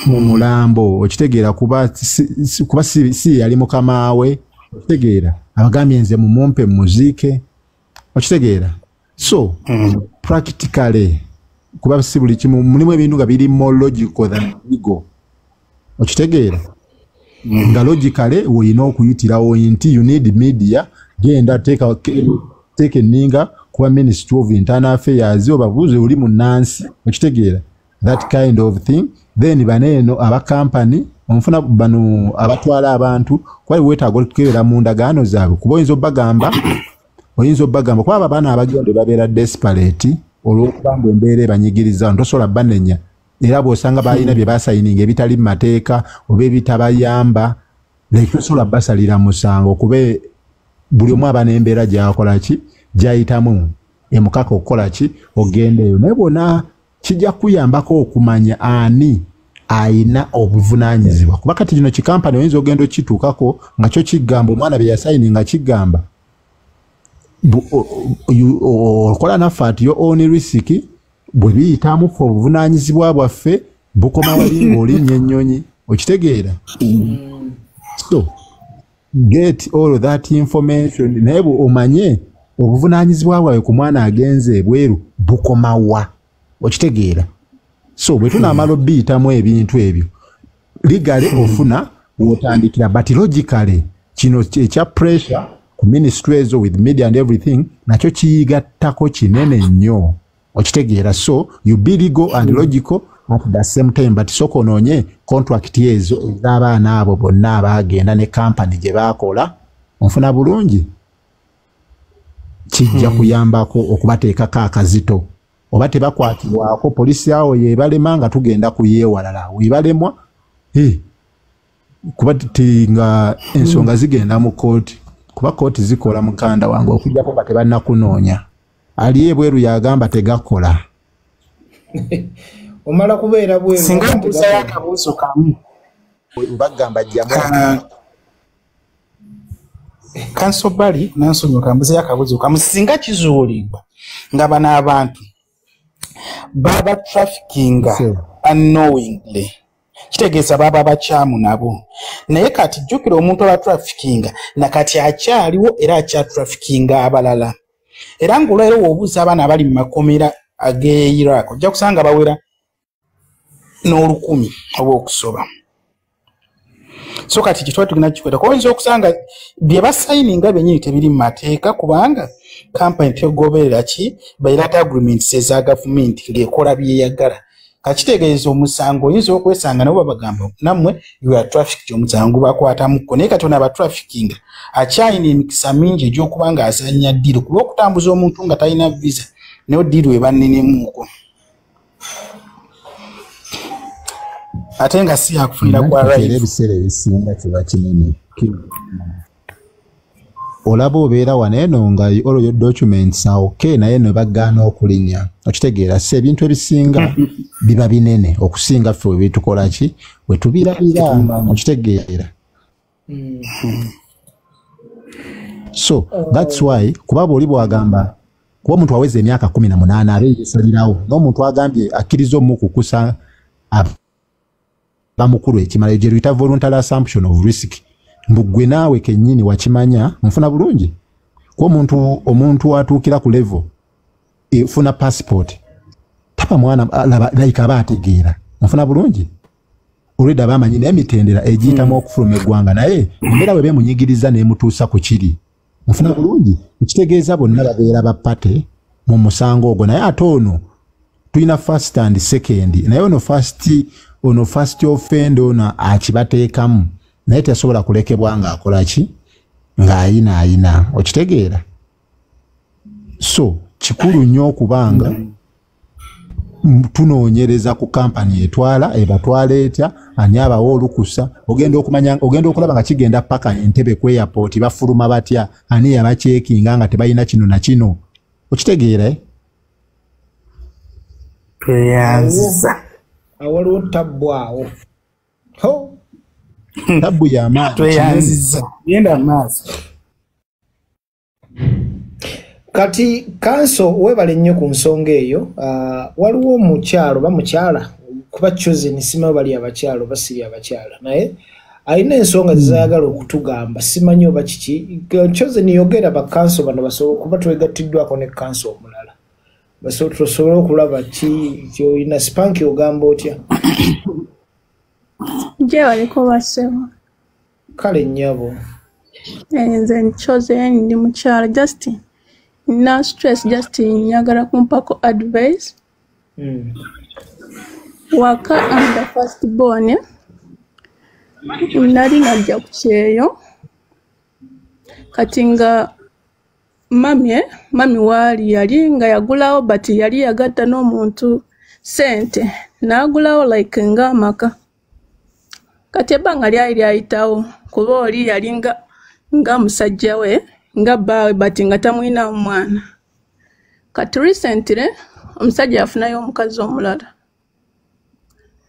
Speaker 7: Mu mulambo. Okitegeera? Kuba si yali mukama we. Okitegeera? Abagambye nze mumumpe muziike. Okitegeera? So practically, kuba si buli kimu, mulimu ebintu nga biri more logical than legal, okitegeera? Nga logically olina okuyitirawo nti you need media, genda teeka enninga kuba Ministry of Internal Affairs, obabuuze oli munnansi, okitegeera? That kind of thing. Then baneeno aba company, onfuna, bano abatwala abantu, kuba weetaaga okukebera mu ndagaano zaabwe, kuba oyinza obbagamba kuba abo abaana abagenda babeera desperate olw'okuba mbu embeera ebanyigiriza, tosobola banenya. Era bw'osanga balina bye basayininga ebitali mu mateeka oba ebitabayamba, like tosobola basalira musango, kuba buli omu aba n'embeera gy'akola ki, gy'ayitamu emukaka okukola ki, ogenda eyo. Naye bwona kijja kuyambako okumanya ani ayina obuvunaanyizibwa, kuba kati kino kikampani oyinza ogenda okituukako nga kyo kigamba omwana bye yasayininga kigamba okola naffe at your own risk, bwe biyitamu ffe obuvunaanyizibwa bwaffe bukoma wali ng'olinnya ennyonyi, okitegeera? So get all that information, naye omanye obuvunaanyizibwa bwawe ku mwana agenze ebweru bukomawa, okitegeera? So bwe tunaamala obiyitamu ebintu ebyo legally, ofuna wotandikira. But logically kino ekya pressure ku ministry ezo with media and everything nakyo kiyigattako kinene nnyo, okitegeera? So you be legal and logical at the same time, but sooka onoonye contract ezo ez'abaana abo bonna abaagenda ne kampani gye baakola, onfuna bulungi? Kijja kuyambako okubateekako akazito oba tebakwatibwako polisi awo yebalema nga tugenda kuyeewalala webalemwa, kuba ti nga ensonga zigenda mu kooti, kuba kooti zikola mukanda wange, okujjako nga tebannakunoonya. Ali ebweru yagamba tegakola.
Speaker 2: Omala kubeera bweru.
Speaker 5: Singa mbuuzayo akabuuzo kamu.
Speaker 7: Bagamba jjamu.
Speaker 5: Counsel Bali nansonyiwa, mbuuzeyo akabuuzo kamu. Singa kizuulibwa nga bano abantu baba traffickinga unknowingly, kitegeeza baba bakyamu nabo. Naye kati jjukira, omuntu aba traffickinga nakati akyaliwo era akyatraffickinga abalala, era ng'olwaleero w'obuuza abaana abali mu makomera ag'e Iraq, ojja kusanga bawera n'olukumi oba okusoba. So kati kitwa tugenda kikweta kuba oyinza okusanga bye basayininga byennyini tebiri mu mateeka, kubanga kampani tegoberera ki bilateral agreements eza gavumenti ng'ekola byeyagala. Kakitegeeza omusango oyinza okwesanga nabo babagamba nammwe you are trafficked, omusango gubakwatamuko. Naye kati ono aba trafficking akyalina emikisa mingi egy'okuba ng'azannya deal, kuba okutambuza omuntu nga talina visa naye deal eba nnenemuuko ate nga si yakufunira kwa
Speaker 7: Era
Speaker 5: right.
Speaker 7: Ebiseera ebisinga kiba kinene. Olaba obeera wano eno nga all your documents are okay, naye ne bagaana okulinnya, okitegeera? Si ebintu ebisinga biba binene okusinga ffe we bitukola ki, we tubirabira, okitegeera? So that's why kuba bwoli bwagamba, kuba omuntu aweza emyaka 18 abe yesalirawo, n'omuntu agambye akkiriza omukukusa aba mukulu ekimala, gye luyita voluntary assumption of risk, mbu gwe naawe kennyini wakimanya, nfuna bulungi? Kuba omuntu atuukira ku level efuna passport taba mwana, alaba like aba ategeera, nfuna bulungi? Olwedde aba amanyi naye emitendera egiyitamu okufuluma eggwanga, naye embeera bwe beemunyigiriza n'emutuusa ku kiri, nfuna bulungi? Ekitegeeza bonna babeera ba party mu musango ogwo. Naye ate ono tulina first and second, naye ono first offender ono akibateekamu, naye tasobola kulekebwa ng'akola ki, ng'ayina ayina, okitegeera? So kikulu nnyo okubanga tunoonyereza ku kampani etwala, ebatwala etya, ani abawa olukusa. Ogenda okumanya, ogenda okulaba nga kigenda paka Entebbe ku airport, bafuluma batya, ani yabacheckinga nga tebalina kino na kino, okitegeera, eh?
Speaker 5: Tweyanziza.
Speaker 2: Awaliwo tabbu awo. Ho!
Speaker 7: Tabbu y'amaanyi.
Speaker 5: Tweyanziza, genda maaso.
Speaker 2: Kati counsel, weebale nnyo ku nsonga eyo. Waliwo omukyalo oba mukyala, kuba Chosen simanyi bali abakyala oba siri abakyala, naye alina ensonga zezayagala okutugamba, simanyi oba kiki. Chosen, yogera, ba counsel bano basobola kuba twegattiddwako ne counsel omulala. Tusobole okulaba ki kyolina. Spanki, ogamba otya?
Speaker 8: Gyebaleko bassebo.
Speaker 2: Kale nnyabo.
Speaker 8: Nze nchoze, ndi mukyala, just nina stress, just njagala kumpako advice. Waka am the first born. Nali najja ku kyeyo, kati nga mami waali yali nga yagulawo, but yali yagatta n'omuntu sente n'agulawo like ng'amaka. Kati ebbanga lyali lyayitawo, kuba oli yali nga musajja we, nga bbaawe, but nga tamwinamu mwana. Kati recently omusajja yafunayo omukazi omulala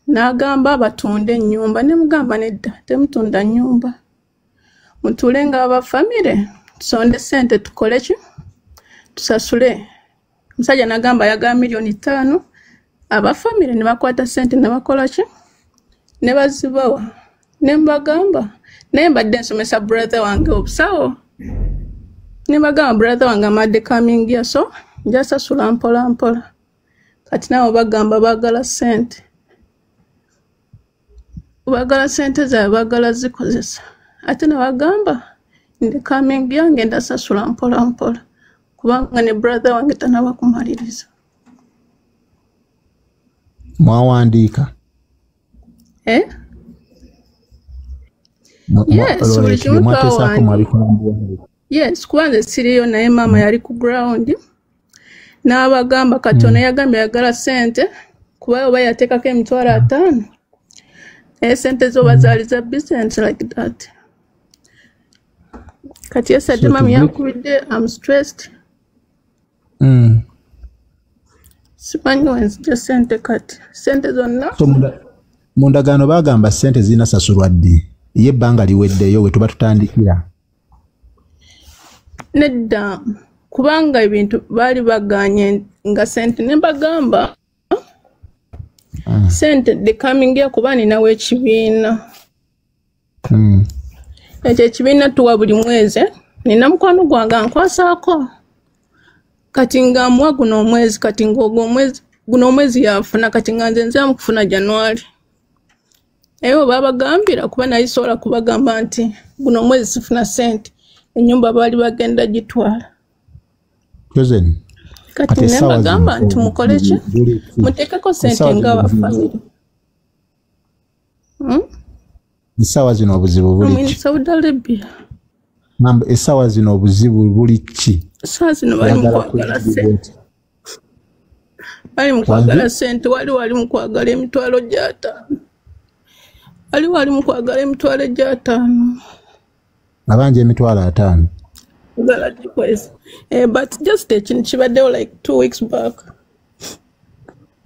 Speaker 8: n'agamba batunde ennyumba. Ne mugamba nedda, temutunda nnyumba, mutuule nga abafamire, tusonde sente, tukole ki, tusasule. Omusajja n'agamba ayagala 5 million. Abafamire ne bakwata sente ne bakola ki, ne bazibawa. Ne mbagamba, naye mbadde nsomesa brother wange obusawo, ne bagamba brother wange amadde coming year, so njasasula mpola mpola. Kati nabo bagamba baagala sente, baagala sente zaabwe, baagala zikozesa. Ate nabagamba ndi coming year ngenda sasula mpola mpola, kubanga ne brother wange tanaba kumaliriza.
Speaker 7: Mwawandiika?
Speaker 8: Eh? Yes, buli kimu
Speaker 7: mwateesaako?
Speaker 8: twawandiika.
Speaker 7: Mwabikola mu buwandiike?
Speaker 8: Yes, kuba nze siriyo, naye maama yali ku ground n'abagamba. Kati ono yagambye ayagala sente, kuba oba yateekako 50,000, naye sente zo bazaali za business like that. Kati yesterday
Speaker 7: So
Speaker 8: mami yankubidde, am stressed. Simanyi wenzija sente, kati sente zonna.
Speaker 7: So mu ndagaano bagamba sente zirina sasulwa ddi? Ye ebbanga liweddeyo we tuba tutandikira?
Speaker 8: Nedda, kubanga ebintu baali baganye nga sente, ne mbagamba sente the coming year, kuba ninawo ekibiina. Ekyo ekibiina tuwa buli mwezi. Nina mukwano gwange ankwasaako, kati nga amuwa guno omwezi, kati ng'ogwo omwezi, guno omwezi yafuna, kati nga nze nziramu kufuna January. Naye bwe babagambira, kuba naye sobola kubagamba nti guno omwezi sifuna sente, ennyumba baali bagenda gitwala.
Speaker 7: Chosen.
Speaker 8: Kati
Speaker 7: Kati
Speaker 8: ne
Speaker 7: essaawa
Speaker 8: mbagamba
Speaker 7: zino
Speaker 8: nti mukole ki,
Speaker 7: buli ki?
Speaker 8: muteekeko sente
Speaker 7: Essaawa
Speaker 8: nga
Speaker 7: zino
Speaker 8: abafamire. Hmm?
Speaker 7: Essaawa zino obuzibu
Speaker 8: I'm
Speaker 7: buli
Speaker 8: in
Speaker 7: ki?
Speaker 8: Saudi Arabia.
Speaker 7: Ngamba essaawa zino obuzibu buli ki?
Speaker 8: Saa zino bali mu
Speaker 7: Oyagala
Speaker 8: kwagala
Speaker 7: kuyambibwa
Speaker 8: sente.
Speaker 7: otya?
Speaker 8: Bali mu kwagala
Speaker 7: Wangi?
Speaker 8: sente, wali mu kwagala 50,000, wali mu kwagala 50,000.
Speaker 7: Abanja 50,000.
Speaker 8: Kwagala gikweza. Eh, but just ekintu kibaddewo like 2 weeks back.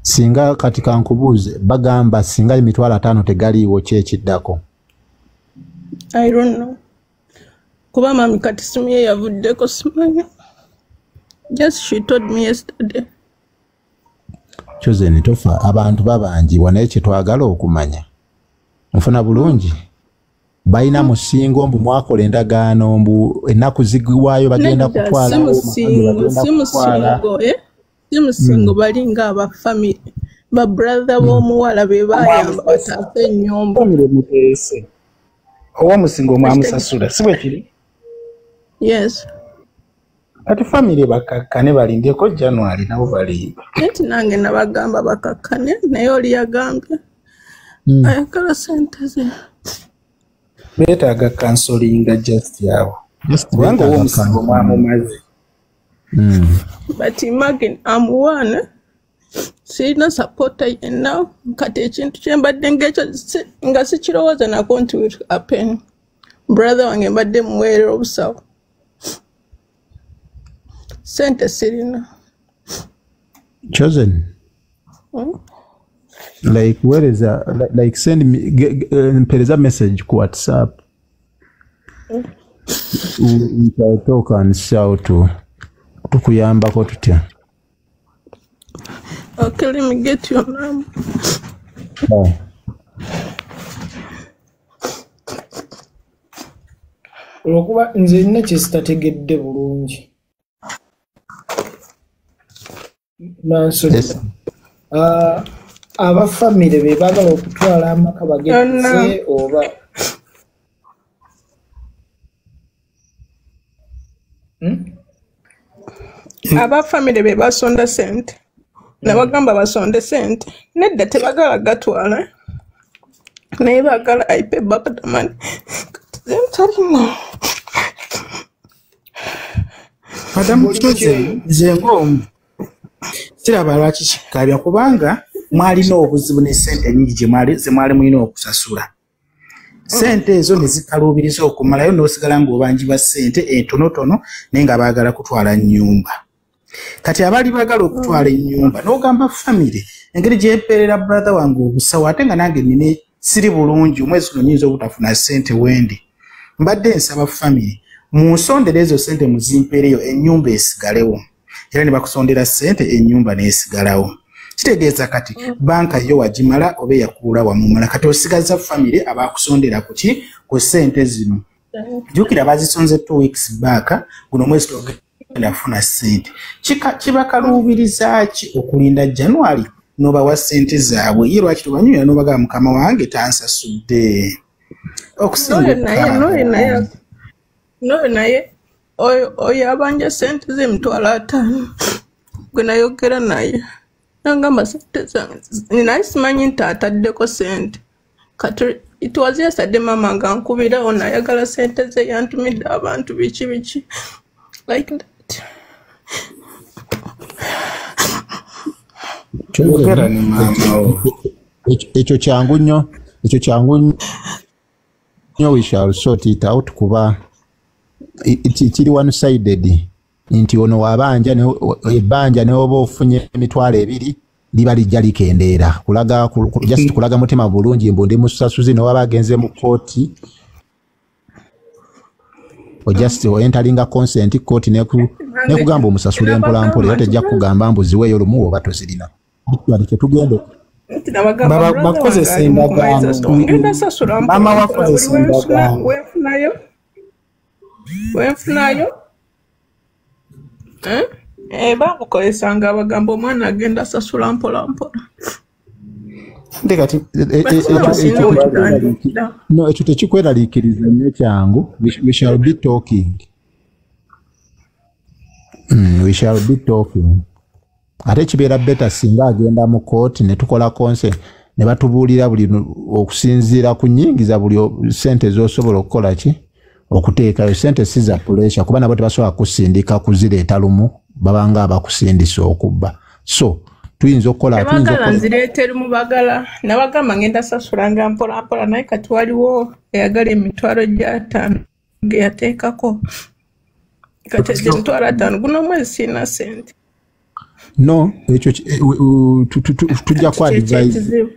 Speaker 7: Singa kati kankubuuze, bagamba singa 50,000 tegaliiwo, ki ekiddako?
Speaker 8: I don't know, kuba mami kati simu ye yavuddeko, simanyi. Just she told me yesterday.
Speaker 7: Chosen, tofa, abantu babanjibwa, naye kyetwagala okumanya, nfuna bulungi, balina musingo mbu mwakola endagaano mbu ennaku zigwayo bagenda
Speaker 8: Nedda, si
Speaker 7: kutwalawo
Speaker 8: musingo,
Speaker 7: bagenda
Speaker 8: si
Speaker 7: kutwala.
Speaker 8: musingo, eh? Si musingo, bali nga abafamily, ba brother b'omuwala be bayamba bataase ennyumba.
Speaker 5: Famire muteese owomusingo mwamusasula, si bwe kiri?
Speaker 8: Yes.
Speaker 5: Kati famire bakakkane, balindeko January, nabo balimba.
Speaker 8: Nti nange nabagamba bakakkane, naye oli yagambye ayagala sente ze.
Speaker 5: Beetaaga counseling just awo,
Speaker 7: Just
Speaker 5: kubanga
Speaker 7: beetaaga
Speaker 5: owomusingo
Speaker 7: counseling.
Speaker 5: mwamumaze.
Speaker 8: But imagine I'm one, sirina supporter yenna. Kati ekintu kyembadde ngekyo nga sikirowooza nako nti will happen. Brother wange mbadde muweerera obusawo, sente sirina.
Speaker 7: Chosen. Like where is a, like send me mpereza message ku WhatsApp. We shall talk and see how to tukuyambako tutya.
Speaker 8: Okay, let me get your number.
Speaker 7: Oh.
Speaker 2: Olwokuba nze nina kye sitategedde bulungi. Nansoni, abafamire be baagala okutwala amaka bageze oba
Speaker 8: Abafamire be basonda sente, nabagamba basonde sente, nedda tebagala gatwala, naye baagala I pay back the money. Talina.
Speaker 5: Madamu Chosen, nze ng'omu siraba lwaki kikabya, kubanga mwalina obuzibu ne ssente nnyingi ze mwali mulina okusasula. Ssente ezo ne zikaluubiriza okumalayo, n'osigala ng'obanjibwa ssente entonotono, naye nga baagala kutwala nnyumba. Kati abaali baagala okutwala ennyumba, n'ogamba famire engeri gyempeerera brother wange obusawo, ate nga nange nina siri bulungi, omwezi guno nnyinza obutafuna ssente wendi, mbadde nsaba famire munsondere ezo ssente muzimpeereyo, ennyumba esigalewo. Era ne bakusondera ssente, ennyumba n'esigalawo. Kitegeeza kati banka yo wagimala oba eyakuula wamumala, kati osigaza famire abakusondera kuki ku ssente zino. Jjukira bazisonze 2 weeks back, guno omwezi togenda kufuna ssente. Kibakaluubiriza ki okulinda January n'obawa ssente zaabwe? Ye lwaki tobanyumira n'obagamba mukama wange tansasudde? Okusinga
Speaker 8: N'oyo naye oyo abanja ssente z'emitwalo 50, gwe nayogera naye nangamba ssente zange, naye simanyi nti ataddeko ssente. Kati it was yesterday mama nga nkubira ono ayagala ssente ze, yantumidde abantu biki biki like that.
Speaker 5: Yogera ne maama wo.
Speaker 7: Ekyo kyangu nnyo, ekyo kyangu nnyo, we shall sort it out, kuba kiri one sided nti ono wabanja ebbanja, ne oba ofunye 20,000 liba lijja likendeera, kulaga just kulaga mutima bulungi mbu ndi musasuzi. Newaba agenze mu kooti, just enteringa consent, kooti nekugamba omusasule mpola mpola, era tejja kugamba mbu ziweeyo lumu oba tozirina. Actually, kyetugenda
Speaker 8: Nti nabagamba brother wange
Speaker 5: Bakozesa
Speaker 8: ali mu kumaliza
Speaker 5: endagaano.
Speaker 8: soma, ngenda sasula
Speaker 5: Maama
Speaker 8: mpola mpola
Speaker 5: wakozesa
Speaker 8: buli wenfuna
Speaker 5: endagaano.
Speaker 8: Wenfunayo eh? Eh, bamukozesanga abagamba omwana agenda sasula mpola mpola.
Speaker 5: Nti kati
Speaker 8: But
Speaker 7: ekyo
Speaker 8: sina
Speaker 7: ekyo
Speaker 8: wetutandikira.
Speaker 7: No, ekyo tekikweraliikiriza nnyo, kyangu. We shall be talking. We shall be talking. Ate kibeera better singa agenda mu kooti ne tukola consent ne batubuulira buli okusinziira ku nnyingiza, buli sente z'osobola okukola ki okuteekayo. Sente si za pressure, kuba nabo tebasobola kusindika kuzireeta lumu, babanga abakusindisa okubba. So tuyinza okukola tuyinza
Speaker 8: Tebagala
Speaker 7: okukola
Speaker 8: nzireeta erimu, bagala nabagamba ngenda sasulanga mpola mpola, naye kati waliwo eyagala emitwalo 50 ge yateekako. Kati egyo 50,000, guno omwezi sirina sente.
Speaker 7: No, ekyo tujja
Speaker 8: Kati
Speaker 7: ku
Speaker 8: kyekyo
Speaker 7: advise
Speaker 8: ekizibu.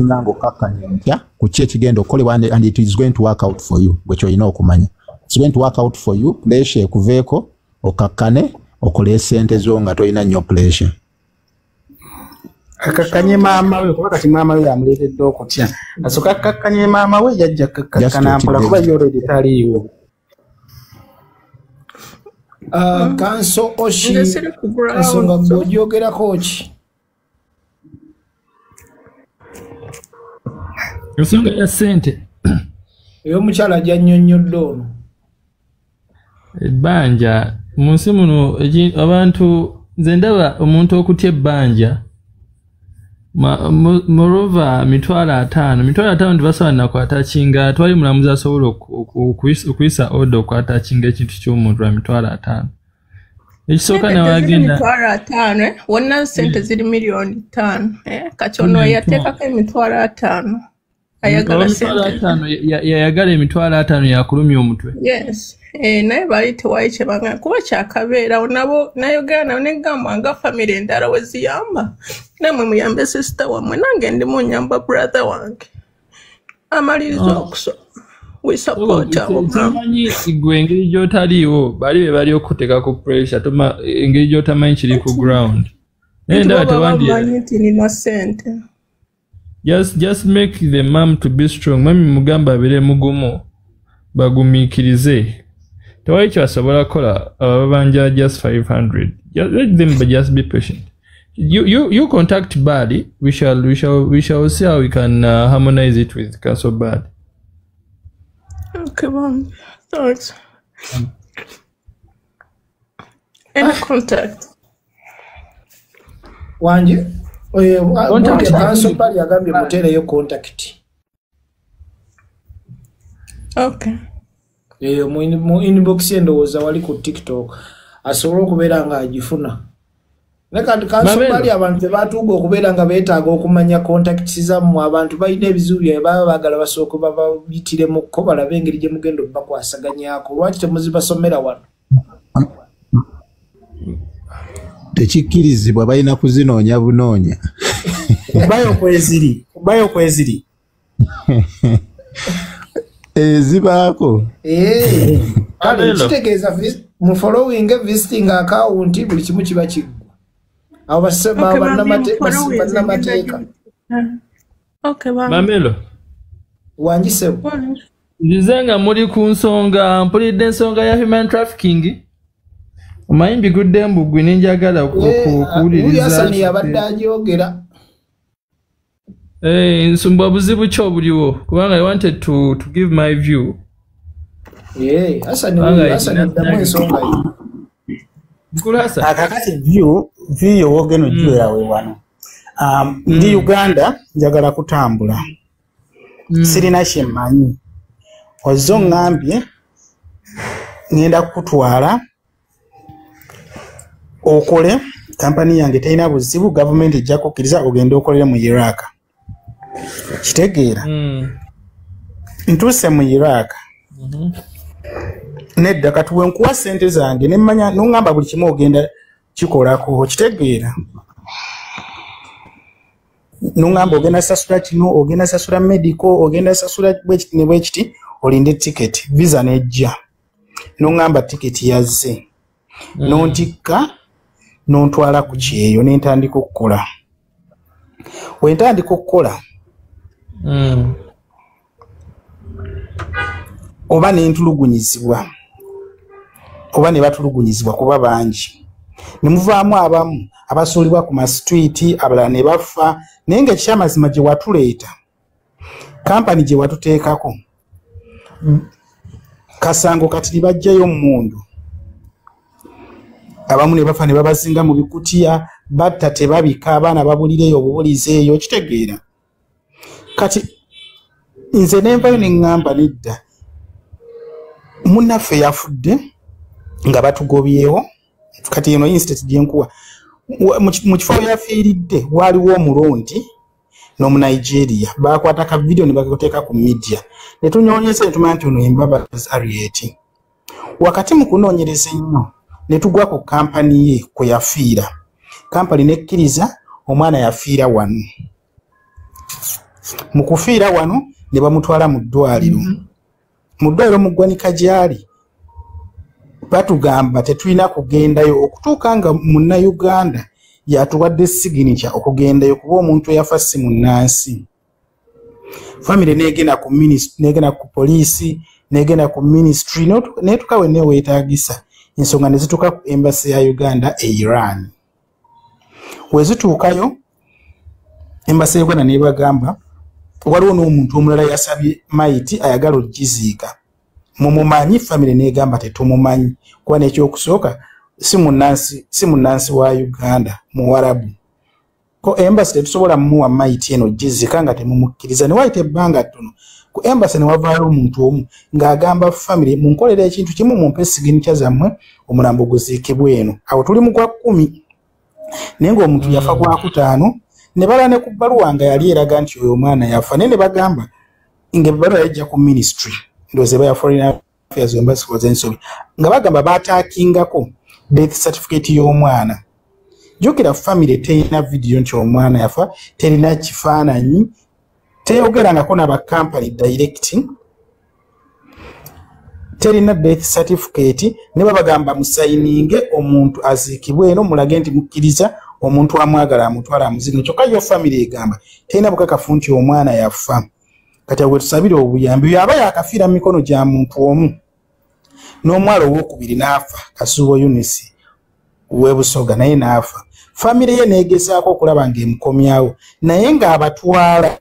Speaker 7: Nga ng'okkakkanya ntya ku ki ekigenda okukolebwa, and it is going to work out for you. Gwe kyolina okumanya, it's going to work out for you. Pressure ekuveeko, okakkane, okole sente zo nga tolina nnyo pressure.
Speaker 5: Akakkanye maama we, kuba kati maama we yamuleetedde okutya. Asooka akakkanye maama we, yajja
Speaker 7: Just
Speaker 5: akakkakkana mpola, kuba
Speaker 7: otidde.
Speaker 5: ye already taliiwo.
Speaker 2: Kanso Oshi,
Speaker 8: Nze siri ku
Speaker 2: ensonga
Speaker 8: ground, so
Speaker 2: gw'ogyogerako ki?
Speaker 9: Ensonga ya ssente?
Speaker 2: Ey'omukyala gy'annyonnyodde ono.
Speaker 9: Ebbanja mu nsi muno, abantu, nze ndaba omuntu okutya ebbanja, moreover 50,000, 50,000 tebasobola nakwatakinga. Twali mulamuzi asobola okuyisa order okwatakinga ekintu ky'omuntu lwa 50,000. Ekisooka
Speaker 8: Sente teziri
Speaker 9: newagenda
Speaker 8: 50,000, eh? Wonna sente ziri 5 million, eh? Kati ono yateekako 50,000, ayagala
Speaker 9: emitwalo
Speaker 8: sente.
Speaker 9: 50 yayagala 50,000, yakulumya omutwe.
Speaker 8: Yes, eh, naye baali tewali kyebagamba kuba kyakabeerawo. Nabo nayogera nabo negamba nga famire endala we ziyamba, nammwe muyambe sister wammwe, nange ndimu nyamba brother wange amaliriza okusoma. We support abo mama.
Speaker 9: Kyemanyi gwe engeri gy'otaliiwo, bali be bali okuteeka ku pressure, engeri gy'otamanyi kiri ku ground, naye
Speaker 8: Nti bo
Speaker 9: ndaba
Speaker 8: baba
Speaker 9: tewandi
Speaker 8: bamanyi nti nina sente.
Speaker 9: Just make the mom to be strong. Mami mugamba abeere mugumu, bagumiikirize, tewali kyebasobola kukola ababanja just 500. Let them just be patient. You contact Bali. We shall see how we can harmonize it with Council Bali.
Speaker 8: Okay, mom. Thanks. Any contact?
Speaker 2: Wanji? Contact Council Bali agambye muteereyo contact.
Speaker 8: Okay.
Speaker 2: Mu inbox endowooza wali ku TikTok asobola okubeera nga agifuna. Naye kati Council Bali abantu tebatuuka okubeera nga beetaaga okumanya contacts zammwe. Abantu balina ebizibu byabwe baba baagala basooke babayitiremukko balabe engeri gye mugenda obakwasaganyaako. Lwaki temuzibasomera wano?
Speaker 7: Tekikkirizibwa, balina kuzinoonya bunoonya.
Speaker 5: Bayo kweziri.
Speaker 7: Ezibaako.
Speaker 2: Kale kitegeeza mu following visiting account buli kimu kiba kiggwa. Abo bannamateeka.
Speaker 9: Mamelo.
Speaker 2: Wanjise.
Speaker 9: Nze nga muli ku nsonga, mpulidde ensonga ya human trafficking. Omanyi mbigudde mbugwi ne njagala okuwuliriza.
Speaker 2: Hasani yabadde agyogera.
Speaker 9: Nsumba buzibu ki obuliwo? Kubanga I wanted to give my view.
Speaker 2: Hasani ddamu ensonga ye.
Speaker 5: Akakati view wogeno juu yawe wano. Ndi Uganda njagala kutambula. Sirina kye mmanyi. Ozzo ngambye ngenda kukutwala okole kampani yange terina buzibu, gavumenti ejja kukkiriza ogende okolere mu Iraq. Kitegeera. Ntuuse mu Iraq. Nedda kati we nkuwa ssente zange ne mmanya n'oŋŋamba buli kimu ogenda kikolako, okitegeera. N'oŋŋamba ogenda sasula kino, ogenda sasula medical, ogenda sasula bwekiti ne bwekiti, olinde tiketi, visa n'ejja. N'oŋŋamba tiketi yazze. N'ontikka, n'ontwala ku kyeyo ne ntandika okukola. We ntandika okukola, oba ne ntulugunyizibwa, oba ne batulugunyizibwa kuba bangi. Ne muvaamu abamu abasuulibwa ku masitwiti, abalala ne bafa, naye ng'ekyamazima gye watuleeta, kampani gye watuteekako, kasango kati ne baggyayo mmundu. Abamu ne bafa ne babazinga mu bikutiya, batta tebabika, abaana babulireyo obubulizi eyo, okitegeera. Kati nze ne nvayo ne ŋŋamba nedda, munnaffe yafudde nga batugobyewo. Kati eno incident gye nkuwa, mu kifo we yafiiridde waaliwo Omurundi n'Omunigeria, baakwata ka vidiyo ne bakateeka ku media, ne tunoonyeza ne tumanya nti ono ye Mbabazi Harriet. Wakati mu kunoonyereza ennyo ne tugwa ku kampani ye kwe yafiira. Kampani n'ekkiriza omwana yafiira wano. Mu kufiira wano ne bamutwala mu ddwaliro. Mu ddwaliro mu ggwanika gy'ali batugamba tetulina kugendayo okutuuka nga munnayuganda yatuwadde signature okugendayo, kuba omuntu eyafa si munnansi. Famire n'egenda ku n'egenda ku poliisi, n'egenda ku ministry, n'etuuka wenna weetaagisa. Ensonga ne zituuka ku embassy ya Uganda e Iran. We zituukayo, embassy ya Uganda n'ebagamba waliwo n'omuntu omulala yasabye mayiti ayagala okugiziika. Mumumanyi? Famire n'egamba tetumumanyi, kuba n'ekyokusooka si munnansi wa Uganda, Muwarabu. Ko embassy tetusobola mmuwa mayiti eno giziika nga temumukkiriza. Ne wayita ebbanga ttono, ku embassy ne wavaayo omuntu omu ng'agamba famire munkolera ekintu kimu, mumpe signature zammwe omulambo guziikibwe eno. Awo tuli mu gwa 10, naye ng'omuntu yafa gwa 5, ne bala ne ku bbaluwa nga yali eraga nti oyo omwana yafa. Naye ne bagamba ng'ebbaluwa yajja ku ministry, ndowooza eba ya foreign affairs embassy koze ensobi, nga bagamba baataakingako death certificate y'omwana. Jjukira famire terina vidiyo nti omwana yafa, terina kifaananyi, teyogerangako n'aba kampani direct, terina death certificate, ne babagamba musayininge omuntu aziikibwe eno, mulage nti mukkiriza omuntu amwagala amutwala amuziike. Kyokka yo famire egamba terina bukakafu nti omwana yafa. Kati awo tusabire obuyambi. Yaba yakafiira mu mikono gya muntu omu, n'omwala owookubiri n'afa, Kasuubo Eunice, w'ebusoga naye n'afa. Famire ye neegezaako okulaba ng'emukomyawo, naye ng'abatwala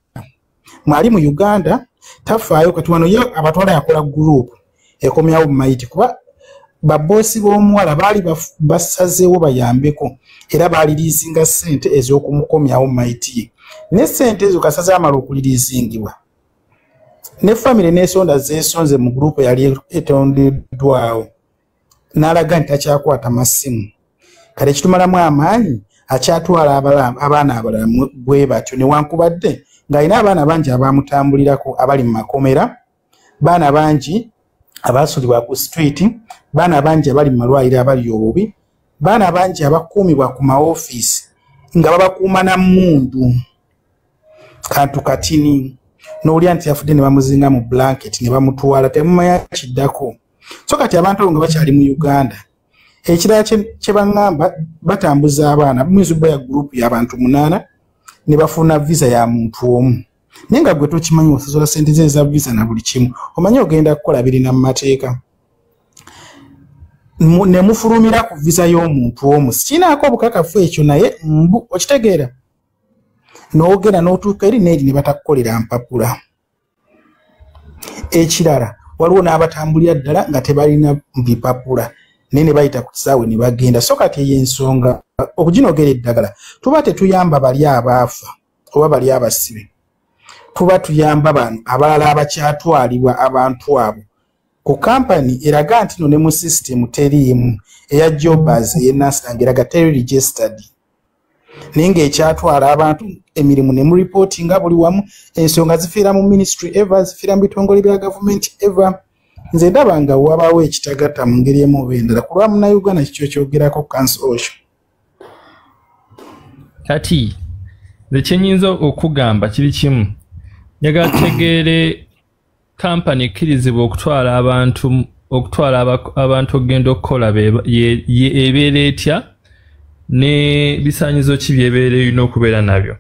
Speaker 5: mwali mu Uganda tafaayo. Kati wano ye abatwala yakola group ekomyawo mayiti, kuba baboosi b'omuwala baali basazeewo bayambeko, era baaliriizinga ssente ez'okumukomyawo mayiti ye, ne ssente ezo kasaze amala okuliriizingibwa ne famire n'esonda zeesonze mu gurupu yali etondeddwawo, n'alaga nti takyakwata masimu. Kale kitumalamu amaanyi, akyatwala abaana abalala bwe batyo, newankubadde ng'alina abaana bangi abamutambulirako abali mu makomera, baana bangi abasulibwa ku street, baana bangi abali mu malwaliro abali obubi, baana bangi abakuumibwa ku maofiisi nga babakuuma na mmundu kantu katini, n'owulira nti yafudde ne bamuzinga mu blanket ne bamutwala, temumanya kiddako. So kati abantu abo nga bakyali mu Uganda. Ekirala kye baŋŋamba, batambuza abaana muyinza ya gurupu y'abantu 8 ne bafuna visa ya muntu omu, naye nga gwe tokimanyi, osasula sente ze eza visa na buli kimu, omanyi ogenda kukola birina mu mateeka, ne mufulumira ku visa y'omuntu omu. Sikinaako obukakafu ekyo, naye mbu okitegeera, n'ogenda n'otuuka eri n'eri ne batakukolera mpapula. Ekirala, waliwo n'abatambulira ddala nga tebalina bipapula, naye ne bayita ku kisaawe ne bagenda. So kati eyo ensonga okuginogera eddagala, tuba tetuyamba bali abaafa oba bali abasibe, tuba tuyamba bano abalala abakyatwalibwa abantu abo ku kampani eraga nti no ne mu system teriimu eya jobbers ey'enasanga eraga teri registered, naye ng'ekyatwala abantu emirimu ne muripootinga buli wamu. Ensonga zifiira mu ministry, eva zifiira mu bitongole bya gavumenti. Eva nze ndaba nga wabaawo ekitagatta mu ngeri emu oba endala ku lwa Munnayuganda. Kikyo kyogerako, Counsel Osho?
Speaker 9: Kati nze kyenyinza okugamba kiri kimu: njagala tutegeere kampani ekkirizibwa okutwala abantu, okutwala abantu okugenda okukola ebeera etya, ne bisaanyizo ki byebeera erina okubeera nabyo.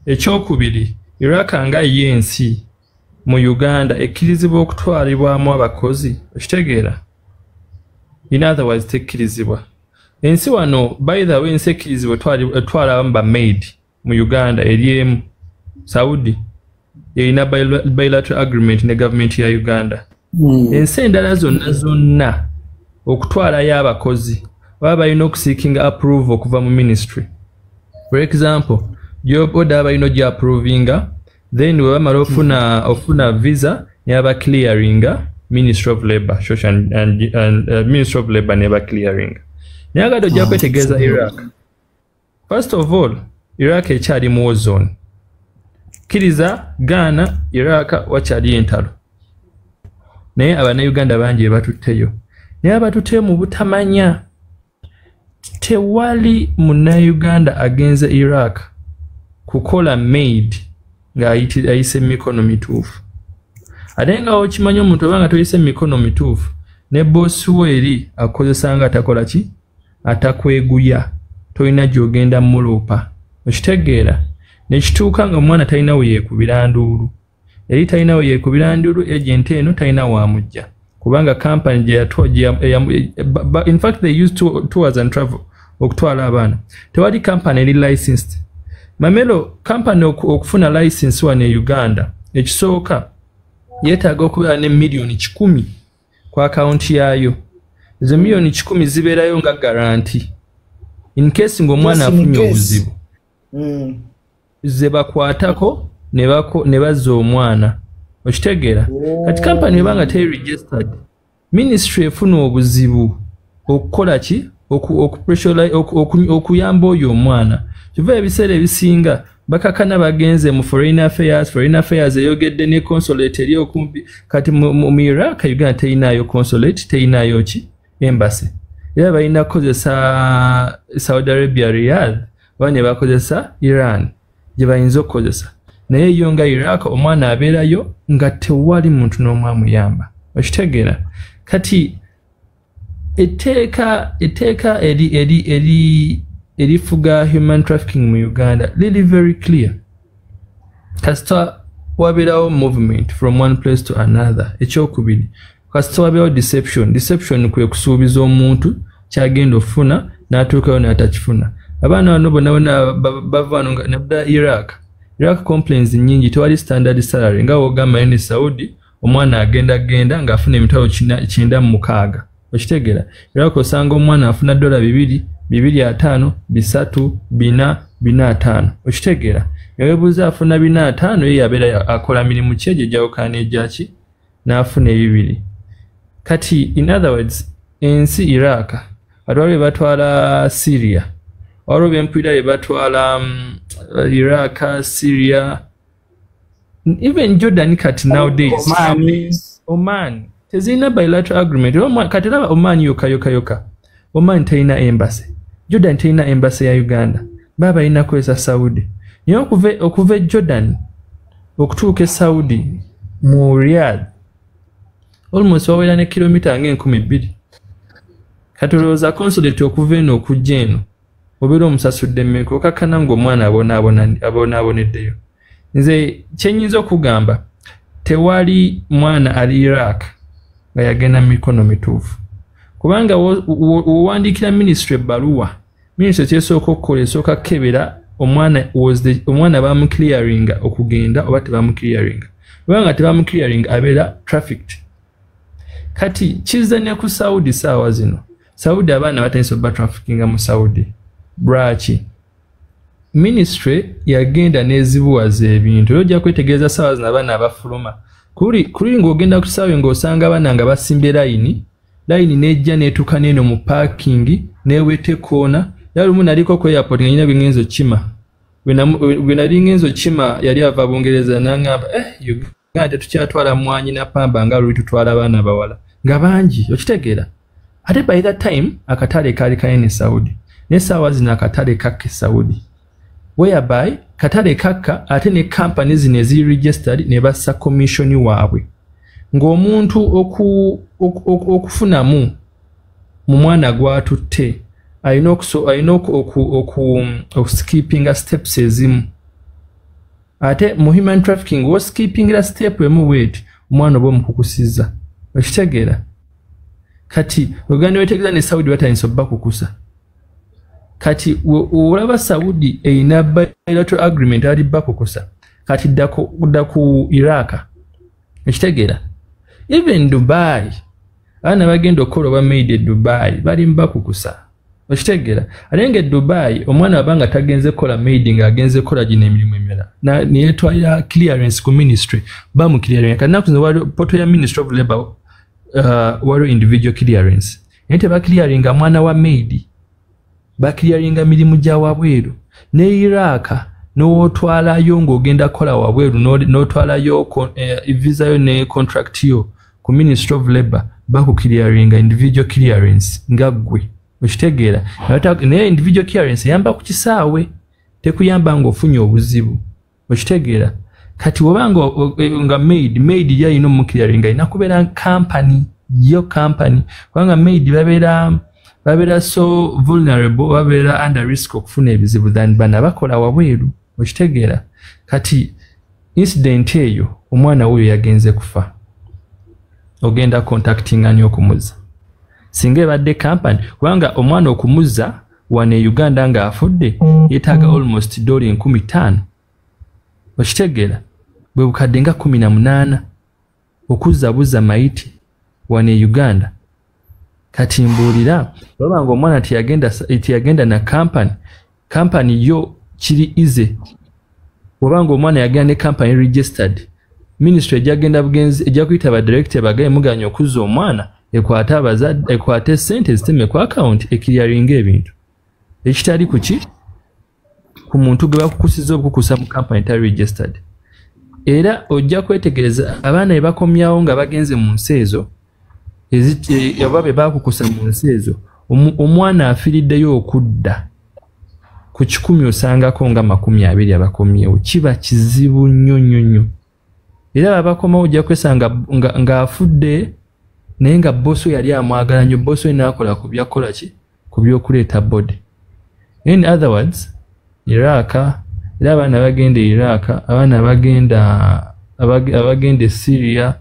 Speaker 9: Ekyokubiri, Iraq nga ye ensi mu Uganda ekkirizibwa okutwalibwamu abakozi, okitegeera? In otherwise tekkirizibwa. Ensi wano, by the way, ensi ekkirizibwa etwalamu ba maid mu Uganda eri emu, Saudi, erina bilateral agreement ne gavumenti ya Uganda. Ensi endala zonna zonna okutwalayo abakozi baba balina okuseekinga approval okuva mu ministry. For example, job order balina ogiapprovinga, then bwe bamala ofuna visa neba clearinga Ministry of Labor, Social and Ministry of Labor neba clearinga. Naye agade ojja kwetegeeza Iraq, first of all, Iraq ekyali mu war zone. Kkiriza Ghana, Iraq wakyali entalo, naye Abannayuganda bangi ebatutteyo, naye abatutteyo mu butamanya. Tewali Munnayuganda agenze Iraq kukola maid ng'ayise emikono mituufu. Ate nga okimanyi, omuntu oba nga toyise emikono mituufu, ne boosi wo eri akozesa nga atakola ki, atakweguya, tolina gy'ogenda muloopa, okitegeera? Nekituuka nga omwana talina we yeekubira nduulu, eri talina we yeekubira nduulu, agent eno talina wamujja, kubanga kampani gye in fact they use tours and travel okutwala abaana. Tewali kampani eri licensed. Mamelo, kampani okufuna license wano e Uganda, ekisooka yeetaaga okubeera ne 100 million ku akawunti yaayo. Ezo 100 million zibeerayo nga guarantee in case ng'omwana afunye obuzibu, ze bakwatako ne bazza omwana, okitegeera? Kati kampani ebanga teri registered, ministry efuna obuzibu okukola ki, okuyamba oyo omwana. Kyova ebiseera ebisinga bakakana bagenze mu Foreign Affairs. Foreign Affairs eyogedde ne consulate eri okumpi. Kati mu Iraq, Uganda teyinayo consulate, teyinayo ki, embassy, era balina kukozesa Saudi Arabia, Riyadh, oba ne bakozesa Iran gye bayinza okukozesa. Naye yo nga Iraq, omwana abeerayo nga tewali muntu n'omu amuyamba, okitegeera? Kati etteeka eri erifuga human trafficking mu Uganda liri very clear. Kasita wabeerawo movement from one place to another. Ekyokubiri, kasita wabeerawo deception. Deception kwe kusuubiza omuntu kyagenda ofuna N'atuukayo n'atakifuna. Abaana bano bonna bonna bava wano naddala Iraq. Iraq complaints nnyingi, tewali standard salary nga wogamba ne Saudi omwana agenda genda ng'afuna emitwalo 96. Okitegeera? Iraq osanga omwana afuna $2, $2.50, 3, 4, 4.50. Okitegeera? Neweebuuza afuna 4.50 ye yabeera akola mirimu ki egyo egyawukana n'egyaki n'afuna ebibiri. Kati in other words, ensi Iraq waliwo be batwala Syria, waliwo bempulira be batwala Iraq, Syria, even Jordan kati nowadays.
Speaker 5: Oman.
Speaker 9: Oman tezirina bilateral agreement. Kati laba Oman yoka yoka yoka. Oman terina embassy. Jordan terina embassy ya Uganda. Baba balina kukozesa Saudi. Naye okuva e Jordan okutuuka e Saudi mu Riyadh almost wawera ne kilomita nga 2,000. Kati olowooza consulate okuva eno okujja eno obeera omusasudde mmeka okakkana ng'omwana abonaaboneddeyo. Nze kye nnyinza okugamba, tewali mwana ali Iraq nga yagenda mu mikono mituufu, kubanga wowandiikira ministry ebbaluwa, ministry kyesooka okukola esooka kukebera omwana omwana bamuclearinga okugenda oba tebamuclearinga. Kubanga tebamuclearinga abeera trafficked. Kati kizza ne ku Saudi saawa zino. Saudi abaana batandise obba traffickinga mu Saudi. Lwaki? Ministry yagenda n'ezibuwaza ebintu. Era ojja kwetegereza saawa zino abaana abafuluma. Kuli ng'ogenda ku kisaawe ng'osanga abaana nga basimbye layini, layini n'ejja n'etuuka n'eno mu parking n'eweta ekkoona. Era lumu naliko ku airport nga nnyina gwe ngenze okukima. Bwe nali ngenze okukima yali ava Bungereza n'aŋŋamba, Uganda tetukyatwala mwanyi na pamba nga luli tutwala abaana bawala. Nga bangi, okitegeera? Ate by that time akatale kaali kanene Saudi. N'essaawa zino akatale kakka e Saudi. Whereby katale kakka ate ne company zino eziri registered ne bassa commission waabwe. Ng'omuntu okufunamu mu mwana gw'atutte alina okuskippinga steps ezimu. Ate mu human trafficking woskippingira step emu bweti omwana oba omukukusizza. Okitegeera? Kati ogenda wetegereza ne Saudi batandise obbakukusa. Kati olaba Saudi erina bilateral agreement ali bakukusa. Kati dda ku Iraq. Okitegeera? Even Dubai, abaana bagenda okukola oba maid e Dubai bali mubakukusa. Okitegeera? Ate nga e Dubai omwana aba nga tagenze kukola maid ng'agenze kukola gino emirimu emirala neyetwalira clearance ku ministry, bamuclearinga. Kati nnaku zino waliwo portal ya Ministry of Labour, waliwo individual clearance, naye tebaclearinga mwana wa maid, baclearinga mirimu gya wabweru. Ne Iraq n'otwalayo ng'ogenda kukola wabweru, n'otwalayo visa yo ne contract yo ku Ministry of Labour, bakuclearinga individual clearance nga ggwe. Okitegeera? Naye individual clearance eyamba ku kisaawe, tekuyamba ng'ofunye obuzibu. Okitegeera? Kati oba nga maid ye alina omuclearinga alina kubeera company yo company, kubanga maid babeera so vulnerable, babeera under risk okufuna ebizibu than bano abakola wabweru. Okitegeera? Kati incident eyo omwana wuuyo yagenze kufa, ogenda contactinga ani okumuzza? Singa ebadde company, kubanga omwana okumuzza wano e Uganda ng'afudde yeetaaga almost $5,000. Okitegeera? Bwe bukadde nga 18 okuzza buzza mayiti wano e Uganda. Kati mbuulira, bw'aba nga omwana teyagenda na company, company yo kiri easy. Bw'oba nga omwana yagenda ne company registered, ministry ejja bugenzi, ejja kuyita ba director bagaye muganya okuzza omwana, ekwate abazadde, ekwate ssente eziteme ku account, eclearinga ebintu. Ekitali ku ki? Ku muntu gwe bakukusiza obukukusa mu company etali registered. Era ojja kwetegereza abaana be bakomyawo nga bagenze mu nsi ezo, oba be bakukusa mu nsi ezo, omwana afiiriddeyo okudda ku 100 osangako nga 20 abakomyewo. Kiba kizibu nnyo nnyo nnyo. Era babakomawo ojja kwesanga ng'afudde, naye nga boss we yali amwagala nnyo, boss we n'akola ku byakukola ki? Ku by'okuleeta body. In other words, Iraq, era abaana bagenda e Iraq, abaana abagenda e Syria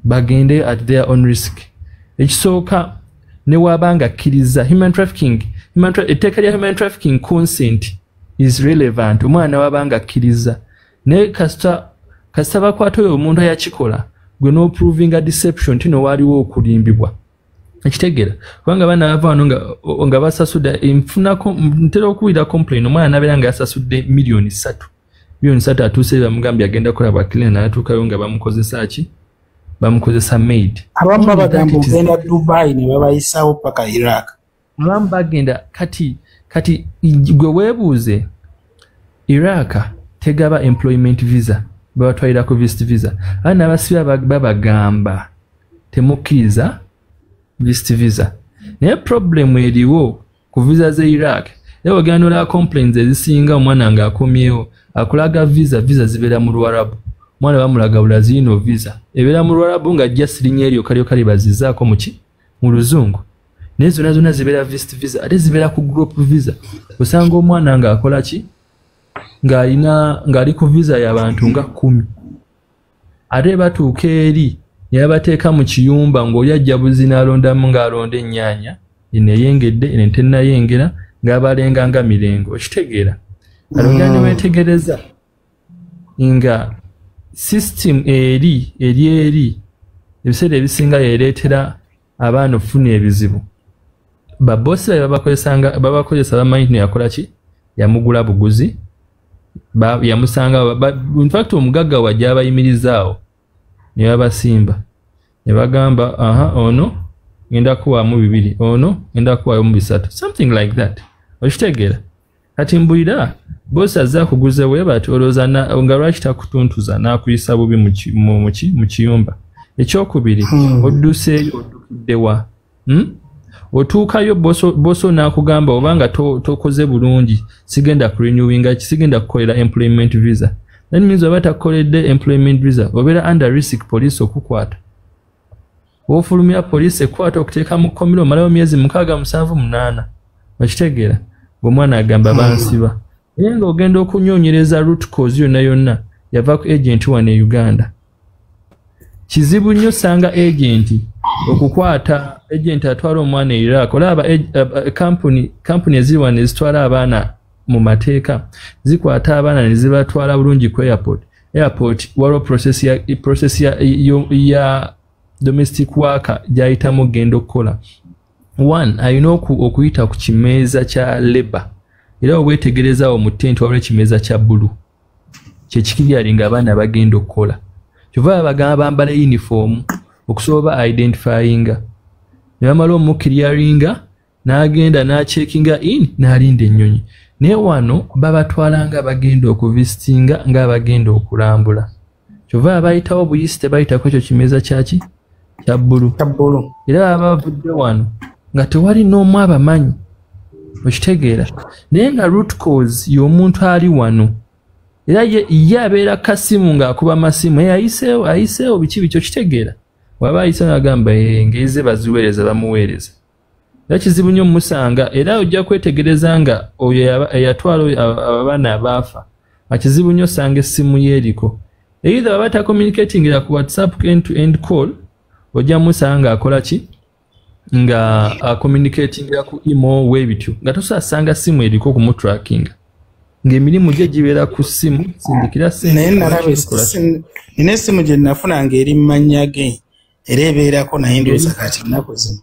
Speaker 9: bagende at their own risk. Ekisooka Ne wabanga akkiriza human trafficking, etteeka lya human trafficking, consent is relevant. Omwana wabanga akkiriza, naye kasita bakwata oyo omuntu ayakikola, gwe n'oprovinga deception tino waliwo okulimbibwa, ekitegeera? Kubanga abaana bava wano nga basasudde, nfunako, ntera okuwulira complain, omwana nabeera nga yasasudde 3 miliyoni, 3 miliyoni, atuuse bamugambye agenda kukola bwa cleaner, n'atuukayo nga bamukozesa ki? Bamukozesa maid.
Speaker 5: Abamu babagamba ogenda Dubai ne babayisawo paka Iraq.
Speaker 9: Abamu bagenda. Kati gwe weebuuze, Iraq tegaba employment visa, babatwalira ku visit visa. Abaana abasiba babagamba temukkiriza visit visa, naye problem eriwo ku visa ze Iraq, era ogenda nolaba complaints ezisinga, omwana ng'akomyewo akulaga visa, visa zibeera mu Luwarabu. Omwana bamulaga bulazi ino visa ebeera mu Luwarabu, nga just linnya eryo kalyoka libazizaako muki mu Luzungu, naye zonna zonna zibeera visit visa, ate zibeera ku group visa. Osanga omwana ng'akola ki, ng'alina ng'ali ku visa y'abantu nga 10, ate batuuka eri ne babateeka mu kiyumba, ng'oli ajja buzi n'alondamu, ng'alonda ennyaanya, eno eyengedde, eno tennayengera, ng'abalenga nga mirengo, okitegeera? Kati ogenda ne weetegereza nga system eri ebiseera ebisinga yereetera abaana okufuna ebizibu. Babosi babe babakozesa, bamanyi nti yakola ki, yamugula buguzi, yamusanga infact omugagga wajja abayimirizaawo ne babasimba ne bagamba, aha, ono ngenda kuwaamu bibiri, ono ngenda kuwaamu bisatu, something like that, okitegeera? Kati mbulira, bosi azze akuguze bwe bati, olowooza nga lwaki takutuntuza n'akuyisa bubi mu kiyumba? Ekyokubiri, odduseeyo, oddukidde wa? Otuukayo, boso n'akugamba obanga tokoze bulungi, sigenda kurenewinga, sigenda kukolera employment visa. That means oba takukoledde employment visa, obeera under risk police okukwata. Wofulumira, police ekwata okuteeka mu kkomera, omalayo myezi 6, 7, 8, okitegeera? Ng'omwana agamba bansiba, naye ng'ogenda okunyonyereza root cause yonna yonna yava ku agent wano e Uganda. Kizibu nnyo sanga agent okukwata agent atwala omwana e Iraq. Olaba kampuni eziri wano ezitwala abaana mu mateeka zikwata abaana ne zibatwala bulungi ku airport. Airport waliwo process ya domestic worker gyayitamu okugenda okukola. One, alina okuyita ku kimeeza kya labour, era obwetegerezawo mu tent waliwo ekimeeza kya bbulu kyekikiryalinga abaana bagenda okukola. Kyova bagamba bambala uniform okusobola identifyinga. Ne bamala omukiryalinga, n'agenda n'acheckinga in, n'alinda ennyonyi. Naye wano babatwala nga bagenda okuvisitinga, nga bagenda okulambula, kyova abayitawo buyisi tebayitako ekyo kimeeza kyaki kya bbulu. Era baba bavudde wano nga tewali n'omu abamanyi, okitegeera? Naye nga root cause y'omuntu ali wano, era ye abeera kasimu ng'akuba masimu, ayiseewo, ayiseewo, biki biki, okitegeera? Waba ayiseewo nagamba engeri baziweereza, bamuweereza. Era kizibu nnyo mumusanga, era ojja kwetegereza nga oyo eyatwala abaana abaafa, akizibu nnyo osanga essimu ye eriko, either baba tacommunicatingira ku WhatsApp end to end call, ojja musanga ng'akola ki, nga acommunicatingira ku imo weebityo, nga tosobola simu eriko kumutrackinga, ng'emirimu gye gibeera ku ssimu, sindikira.
Speaker 5: Naye nalaba nina essimu gye nafuna ng'eri mu mannya ge, era ebeerako, naye ndowooza kati nnaku zino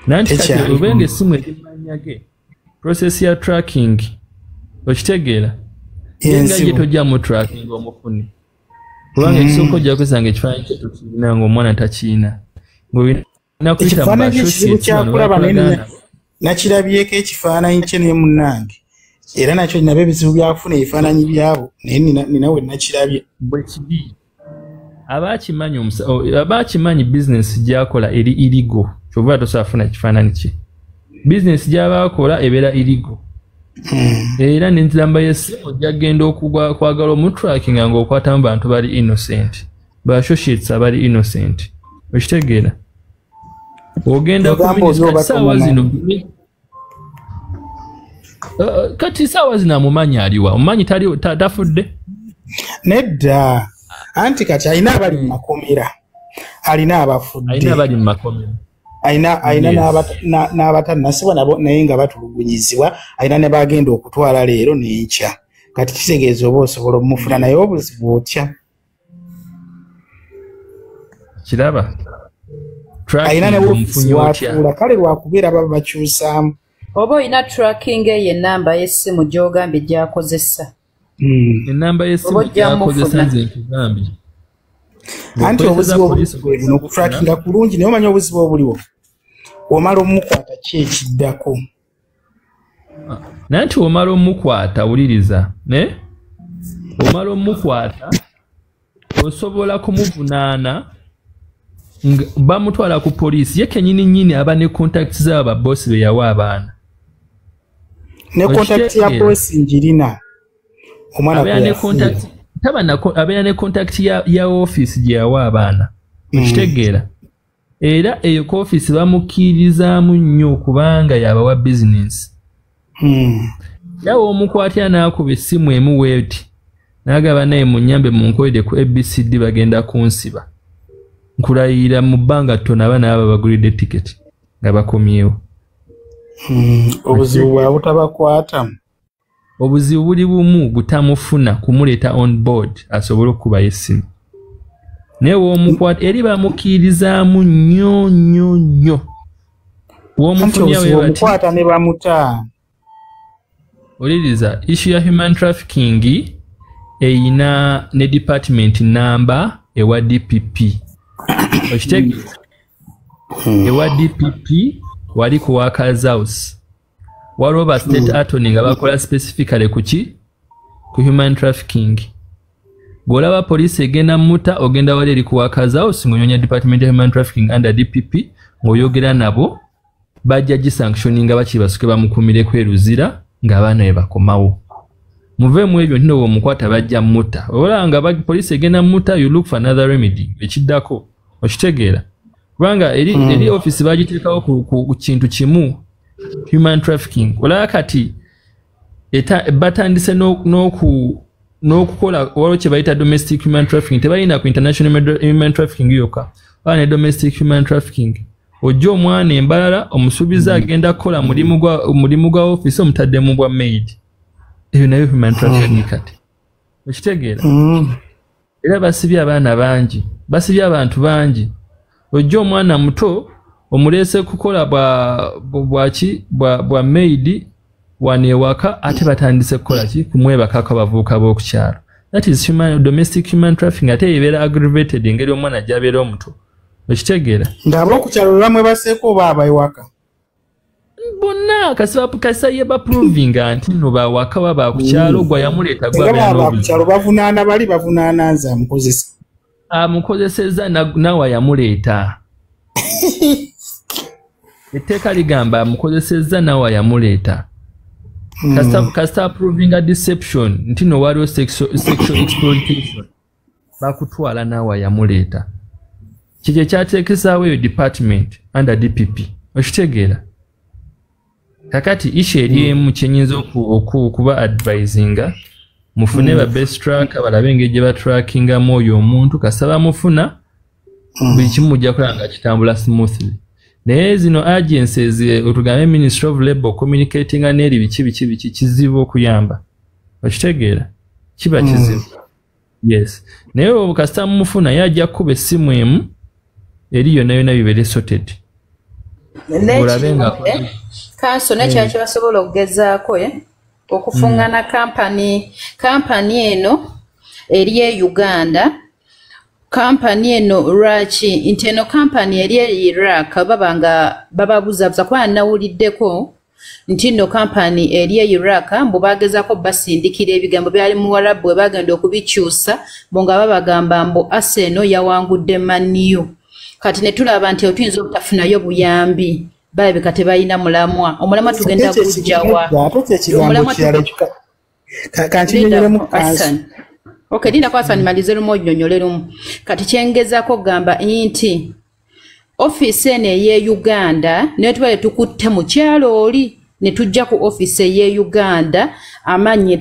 Speaker 9: Nanti kati obenga essimu eri mu mannya ge, process ya tracking, okitegeera, nga gye tojja mu tracking omufune, kubanga ekisooka ojja kwesanga ekifaananyi kye tokiina, ng'omwana takiina, ng'olina kuyita mu
Speaker 5: Ekifaananyi ekizibu kyakulaba, nakirabyeko ekifaananyi kye, naye munnange era nakyo nabo ebizibu byakufuna ebifaananyi byabo, naye nina we nakirabye.
Speaker 9: Bwe kiri, aba akimanyi bizinesi gyakola eri illegal, kyova tosobola kufuna kifaananyi kye. Bizinesi gy'aba akola ebeera illegal, era nenziramba y'essimu ojja genda okwagala omutrackinga ng'okwatamu bantu bali innocent, ba associates abali innocent, okitegeera? Ogenda saawa zino, kati saawa zino amumanyi aliwa? Omumanyi tafudde?
Speaker 5: Nedda, anti kati alina abali mu makomera, alina abafudde.
Speaker 9: Alina abali mu makomera.
Speaker 5: Ayina n'abatannasibwa nabo naye nga batulugunyizibwa, ayina ne bagenda okutwala leero n'enkya. Kati kitegeeza oba osobola omufuna, naye obuzibu otya?
Speaker 9: Kiraba
Speaker 5: ayina ne ofiisi watuula, kale lwakubeera baba bakyusaamu.
Speaker 10: Oba olina tracking eyo ennamba y'essimu gy'ogambye gy'akozesa.
Speaker 9: Ennamba y'essimu gy'akozesa nze nkugambye.
Speaker 5: Anti obuzibu obuliwo okutrackinga kulungi, naye omanyi obuzibu obuliwo omala omukwata ki ekiddako?
Speaker 9: Naye nti omala omukwata, wuliriza, ne omala omukwata osobola kumuvunaana, bamutwala ku poliisi ye kennyini nnyini aba ne contacts z'abo babosi be yawa abaana.
Speaker 5: Ne contact ya bosi njirina omwana
Speaker 9: abeera ne contact ya office gye yawa abaana. Okitegeera? Era eyo ku office bamukkirizaamu nnyo kubanga yabawa bizinensi. Yawe omukwatya n'akuba essimu emu weeti n'agaba naye munnyambe munkolere ku ABCD bagenda kunsiba. Nkulayira mu bbanga ttono abaana baba bagulidde tiketi nga bakomyewo.
Speaker 5: Obuzibu bwa butabakwata.
Speaker 9: Obuzibu buli bumu butamufuna kumuleeta on board asobole okukubayo essimu. Naye w'omukwata eri bamukkirizaamu nnyo nnyo nnyo.
Speaker 5: W'omufunye omukwata ne bamuta.
Speaker 9: Oliriza issue ya human trafficking eyina ne department number ewa DPP. Okitegeera? Ewa DPP wali ku Workers House. Waliwo ba state attorney nga bakola specifically ku ki? Ku human trafficking. Bw'olaba poliisi egenda muta, ogenda wali eri ku Workers House ng'onyonya department ya human trafficking under DPP ng'oyogera nabo, bajja gisanctioninga bakiri basuke bamukumireko e Luzira ng'abaana be bakomawo. Muve mu ebyo nti bw'omukwata bajja muta. Olaba nga poliisi egenda muta, you look for another remedy ekiddako. Okitegeera? Kubanga eri office bagiteekawo ku kintu kimu, human trafficking. Olaba kati batandise n'okukola waliwo kye bayita domestic human trafficking. Tebalina ku international human trafficking yokka, baba ne domestic human trafficking. Ojja omwana embalala omusuubiza agenda kukola mulimu gwa office omutaddemu bwa maid. Eyo nayo human trafficking kati. Okitegeera? Era basibye abaana bangi, basibye abantu bangi. Ojja omwana muto omuleese kukola bwa maid wano ewaka, ate batandise kukola ki? Kumwebakako abavubuka b'oku kyalo. That is domestic human trafficking, ate ebeera aggravated engeri omwana gy'abeera omuto. Okitegeera?
Speaker 5: Ng'ab'oku kyalo bamwebaseeko oba ab'ewaka?
Speaker 9: Bonna kasita ye baprovinga nti nno bawaka baba ku kyalo gwa yamuleeta
Speaker 5: gwa ku kyalo bavunaana bali bavunaana nze amukozesa.
Speaker 9: Amukozesezza nawe yamuleeta. Etteeka ligamba amukozesezza nawe yamuleeta. Kasita provinga deception nti no waliwo sexual exploitation bakutwala nawe yamuleeta. Kikye kyateekesaawo eyo department under DPP. Okitegeera? Kakati issue eri emu kyenyinza okuba advisinga, mufune ba best tracker balabe engeri gye batrackingamu oyo omuntu, kasita bamufuna buli kimu mujja kulaba nga kitambula smoothly. Naye zino agencies otugambe Ministry of Labour communicatinga n'eri biki biki biki kizibu okuyamba. Okitegeera? Kiba kizibu. Yes. Naye obo kasita mumufuna ye ajja kukuba essimu emu eri yonna yonna bibeere sorted.
Speaker 10: Kanso n'ekirala kye basobola okugezaako okufuŋŋana kampani eno eri e Uganda. Kampani eno lwaki nti eno kampani eri e Iraq baba nga bababuzabuza, kuba nawuliddeko nti nno kampani eri e Iraq mbu bagezaako basindikira ebigambo byali mu Warabu bwe bagenda okubikyusa mbu nga babagamba mbu Arsenal yawangudde Man U. Kati ne tulaba nti tuyinza obutafunayo buyambi, balabika tebalina mulamwa. Omulamwa tugenda kujjawa. Okay, linda kwa Hassan malize lumu onnyonnyole lumu. Kati kyengezaako okugamba nti ofiisi eno ey'e Uganda naye tubale tukutte mu kyalo oli ne tujja ku ofiisi ey'e Uganda, amaanyi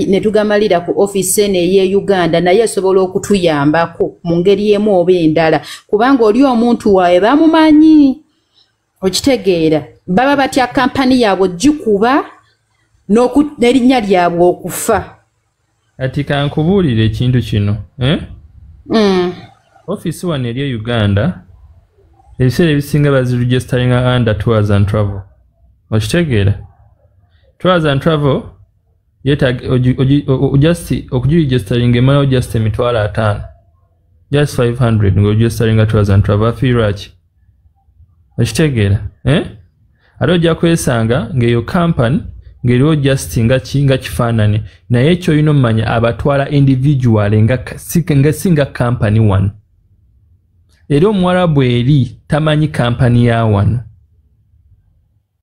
Speaker 10: ne tugamalira ku ofiisi eno ey'e Uganda, naye esobola okutuyambako mu ngeri emu oba endala, kubanga oli omuntu waawe bamumanyi. Okitegeera, baba batya kampani yaabwe gikuba n'erinnya lyabwe okufa.
Speaker 9: Ati kankubuulire ekintu kino, eh? Ofiisi wano eri e Uganda ebiseera ebisinga baziregisteringa under tours and travel. Okitegeera, tours and travel yeetaaga just okugiregisteringa emalawo just 50,000, just 500 ng'oregisteringa tours and travel, afiirwa ki? Okitegeera, eh? Ate ojja kwesanga ng'eyo company ng'eriwo just nga ki, nga kifaanani, naye kyolina omumanya abatwala individual nga si nga company wano. Era Omuwarabu eri tamanyi kampani ya wano.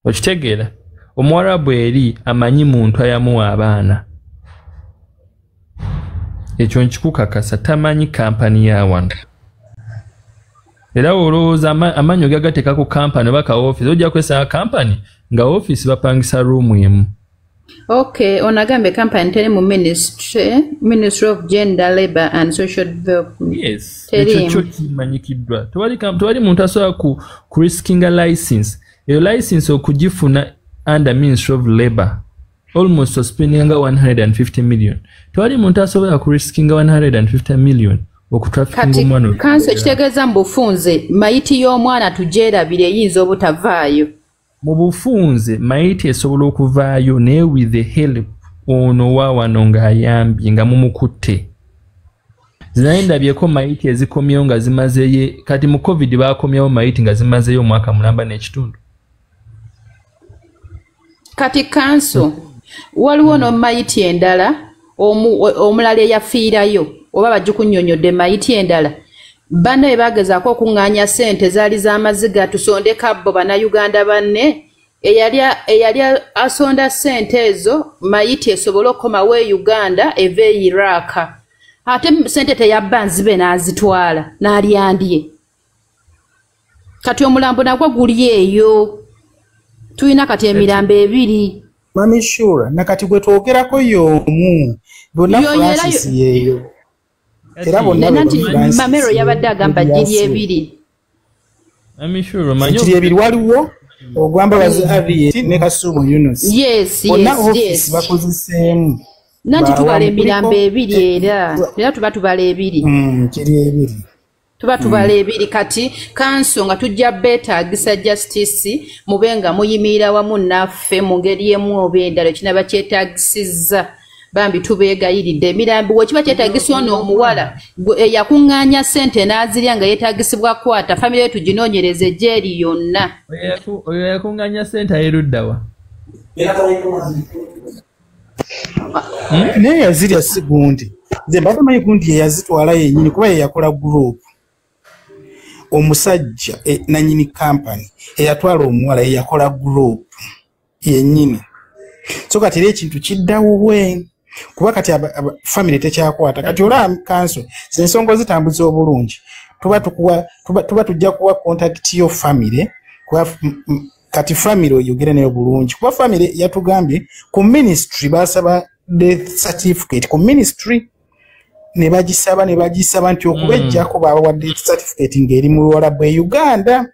Speaker 9: Okitegeera, Omuwarabu eri amanyi muntu ayamuwa abaana, ekyo nkikukakasa, tamanyi kampani ya wano. Era olowooza amannyo gagateeka ku kampani oba ka ofiisi, ojja kwesanga kampani nga ofiisi bapangisa room emu.
Speaker 10: Okay, onagambe kampani teri mu Ministry of Gender, Labor and Social Development.
Speaker 9: Yes,
Speaker 10: Teriimu.
Speaker 9: ekyo kyo kimanyikiddwa. Tewali muntu asobola ku riskinga license. Eyo license okugifuna under Ministry of Labor almost ospendinga nga 150 million. Tewali muntu asobola ku riskinga 150 million okutrafikinga
Speaker 10: Kati
Speaker 9: omwana.
Speaker 10: Kanso, ekitegeeza mu bufunze mayiti y'omwana tugyerabire, eyinza obutavaayo.
Speaker 9: Mu bufunze mayiti esobola okuvaayo, naye with the help ono wa wano ng'ayambye nga mumukutte. Naye ndabyeko mayiti ezikomyewo nga zimazeyo, kati mu COVID bakomyewo mayiti nga zimazeyo omwaka mulamba n'ekitundu.
Speaker 10: Kati kanso, waliwo no mayiti endala, omulala eyafiirayo, oba bagikunnyonnyodde mayiti endala. Banne bwe bagezaako okuŋŋaanya ssente zaali z'amaziga, tusondeka bo Bannayuganda banne, eyali asonda ssente ezo mayiti esobole okukomawo e Uganda eva e Iraq, ate ssente teyabba nzibe n'azitwala n'alyandye. Kati omulambo nagwo guli eyo, tulina kati emirambo ebiri.
Speaker 5: Mami Shura, nakati gwe twogerako y'omu bonna.
Speaker 10: Yoyo era
Speaker 5: Francis yeeyo era bonna
Speaker 10: Nena
Speaker 5: be
Speaker 10: nti
Speaker 5: ba Francis.
Speaker 10: Mamero yabadde agamba giri ebiri.
Speaker 9: Mami Shura, omanyi
Speaker 5: Ekiri ebiri, waliwo ogwambabazi Harriet ne Kasumu Yunus. Bonna ofiisi bakozeseemu.
Speaker 10: Nanti tubala
Speaker 5: Bawamu
Speaker 10: emirambo
Speaker 5: kuliko
Speaker 10: ebiri, era tuba tubala ebiri.
Speaker 5: Kiri ebiri.
Speaker 10: Tuba tubala ebiri. Kati kanso, nga tujja beetaagisa justice, mube nga muyimirira wamu naffe mu ngeri emu oba endala ekinaba kyetaagisizza. Bambi tubeegayiridde, emirambo wekiba kyetaagisa, ono omuwala eyakuŋŋaanya ssente n'azirya nga yeetaagisibwa kwata, famire ye tuginoonyereze gyeri yonna.
Speaker 9: Oyo yakuŋŋaanya ssente ayeruddawa?
Speaker 5: Naye yazirya si gundi, nze mbadde manyi gundi yeyazitwala yennyini, kuba ye yakola group. Omusajja nanyini kampani eyatwala omuwala yeyakola group yennyini. So kati era ekintu kiddawuwe, kuba kati family tekyakwata. Kati olaba kanso ensonga zitambuza obulungi, tuba tukuwa tuba tujja kuwa contact yo family, kuba kati family oyogere nayo bulungi, kuba family yatugambye ku ministry basaba death certificate, ku ministry ne bagisaba, ne bagisaba nti okubejjako babawa death certificate ng'eri mu Luwarabu e Uganda,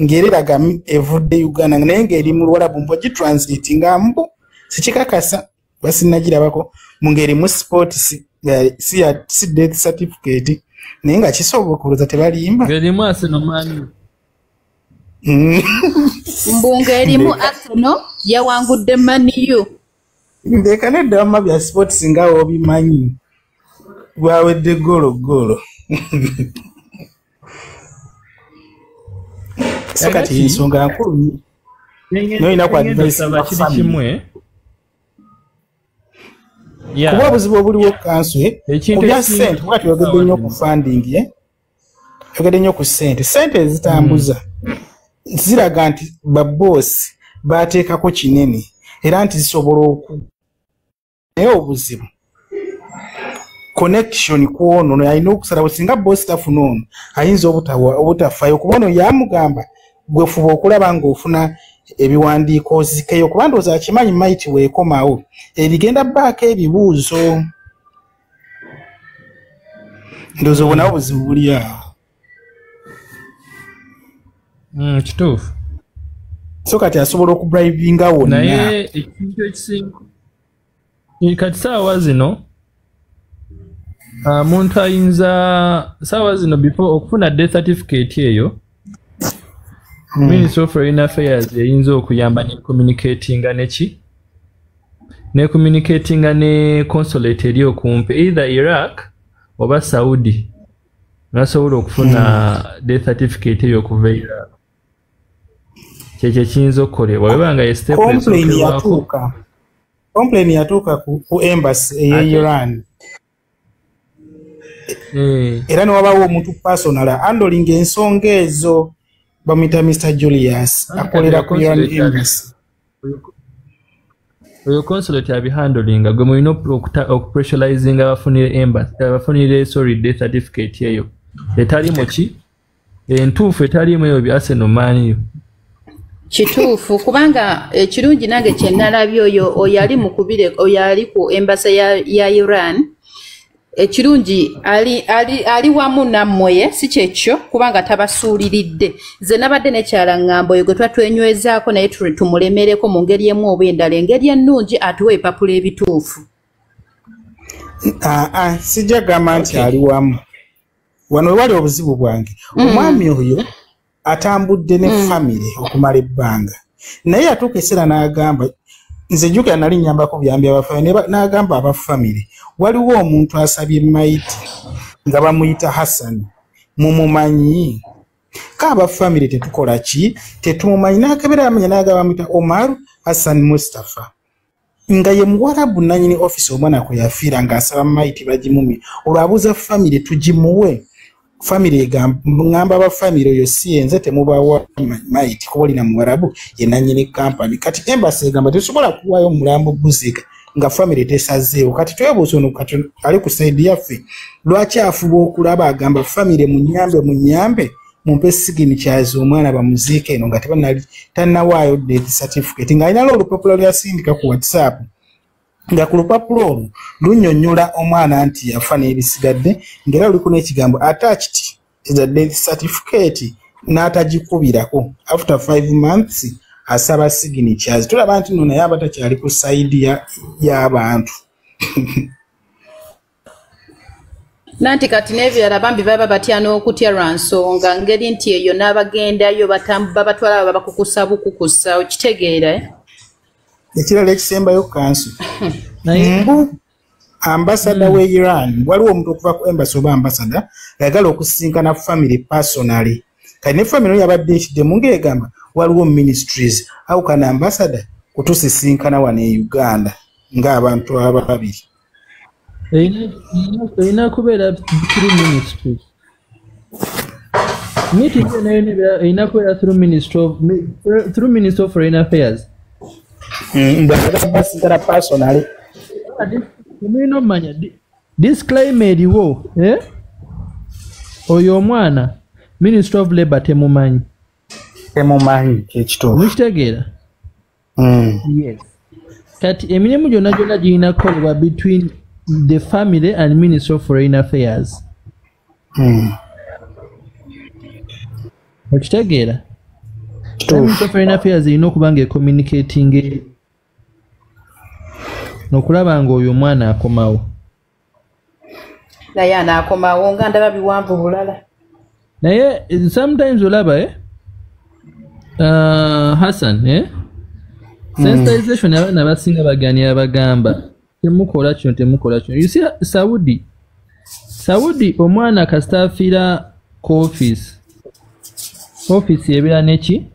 Speaker 5: ng'ereraga evudde Uganda naye ng'eri mu Luwarabu, mbu gitranslate nga mbu sikikakasa basinagirabako mu ngeri mu sport si death certificate, naye nga kisobola okuloza tebalimba.
Speaker 9: Ng'erimu Arsenal, Man
Speaker 10: Mbu ng'erimu Arsenal yawangudde Man U.
Speaker 5: Ndeka nedda, wamma bya sports nga obimanyi, bwawedde golo golo. So kati ensonga nkulu nnyo. N'olina ku advice
Speaker 9: Osaba kiri
Speaker 5: family.
Speaker 9: kimu, eh?
Speaker 5: Kuba obuzibu obuliwo kanso
Speaker 9: Ekintu
Speaker 5: ku bya
Speaker 9: ekisinga
Speaker 5: ssente, kuba tuyogedde nnyo ku funding, tuyogedde nnyo ku ssente, ssente ezitambuza ziraga nti baboosi bateekako kinene era nti zisobola oku, naye obuzibu connection ku ono, ono alina okusalawo. Singa boosi tafuna ono ayinza obutafaayo, kuba ono yamugamba gwe fuba okulaba ng'ofuna ebiwandiiko ozikeyo, kuba ndowooza akimanyi maiti weekomawo ebigenda baako ebibuuzo. Ndowooza obwo nabwo buzibu buli awo.
Speaker 9: Kituufu.
Speaker 5: So kati asobola okubribinga wonna.
Speaker 9: Naye ekintu ekisinga kati saawa zino, omuntu ayinza saawa zino before okufuna death certificate eyo, Ministry of Foreign Affairs eyinza okuyamba ne communicatinga neki, ne communicatinga ne consulate eri okumpi, either Iraq oba Saudi, nasobola okufuna death certificate eyo okuva e Iraq. Kyekyo ekiyinza okukolebwa bweba nga ye step
Speaker 5: Complain
Speaker 9: esookerwako.
Speaker 5: yatuuka, complain yatuuka ku embassy ey'e Iran. Era newabaawo omuntu personal handling ensonga ezo, bamuyita Mr Julius, akolera ku Iran embassy.
Speaker 9: Oyo consulate abihandlinga. Gwe mulina okupressurizinga abafunire embassy, abafunire, sorry, death certificate eyo etalimu ki, entuufu, etalimu eyo bya Arsenal maniyo.
Speaker 10: Kituufu, kubanga ekirungi nange kyenalabye, oyo ali mukubire, oyo ali ku embassy ya Iran, ekirungi ali wamu nammwe, ye si kyekyo, kubanga tabasuuliridde. Nze nabadde nekyala ŋŋamba oyo gwe tuba twenywezaako naye tumulemereko mu ngeri emu oba endala, engeri ennungi atuwa ebipapula ebituufu.
Speaker 5: Aa, sijja gamba nti ali wamu. Wano wewali obuzibu bwange. Omwami oyo atambudde ne famire okumala ebbanga, naye yatuuka ekiseera n'agamba, nze jjukira nali nnyambako byambi abafamire, n'agamba abafamire, waliwo omuntu asabye mayiti nga bamuyita Hassan, mumumanyi? Ka abafamire tetukola ki, tetumumanyi. N'akebera amanya, n'agamba bamuyita Omar Hassan Mustapha, nga ye muwarabu nanyini offisi omwana kwe yafiira, ng'asaba mayiti bagimumye. Olwo abuuza famire, tugimuwe? Famire ŋŋamba abafamire, oyo si yenze, temubawa mayiti kuba olina muwarabu ye nanyini kampani. Kati embassy egamba tetusobola kuwaayo omulambo guziika nga famire tesazeewo. Kati twebuuza, ono kati ali ku side yaffe, lwaki afuba okulaba agamba famire, munyambe, munyambe, mumpe signatures, omwana bamuziike eno, nga tebanali tannawaayo death certificate, ng'alina olupapula lwasindika ku WhatsApp, nga ku lupapula olwo lunnyonnyola omwana nti yafa n'ebisigadde, ng'era luliko n'ekigambo "attached is the death certificate", n'atagikubirako. After 5 months asaba signatures. Tulaba nti nno naye aba takyali ku side y'abantu.
Speaker 10: Nanti kati n'ebirala bambi baba batya n'okutya lwa nsonga ngeri nti eyo n'abagendayo babatwala babakukusa bukukusa, okitegeera, eh?
Speaker 5: Ekirala ekisembayo, kansu mbu ambassador we Iran, waliwo omuntu okuva ku embassy oba ambassador ayagala okusisinkana family personally. Kati ne family oyo yabadde ekiddemu ng'egamba waliwo ministries, how can ambassador kutusisinkana wano e Uganda ng'abantu ababiri?
Speaker 9: Erina kubeera through ministry meeting yonna yonna, erina kubeera through Ministry of Foreign Affairs.
Speaker 5: Basinkana personally.
Speaker 9: Temulina omumanya disclaimer eriwo, eh? Oyo omwana Ministry of Labour temumanyi.
Speaker 5: Temumanyi, kyekituufu.
Speaker 9: Mukitegeera? Yes. Kati emirimu gyonna gyonna girina kukolebwa between the family and Ministry of Foreign Affairs. Okitegeera? Ministry of Foreign Affairs erina okuba nga ecommunicating okulaba nga oyo omwana akomawo.
Speaker 10: Naye anaakomawo nga ndaba biwanvu bulala.
Speaker 9: Naye sometimes olaba, eh? Hassan, eh? Sensitization, abaana abasinga baganira, bagamba temukola kino, temukola kino. You see, Saudi omwana kasita afiira ku office, office ebeera neki.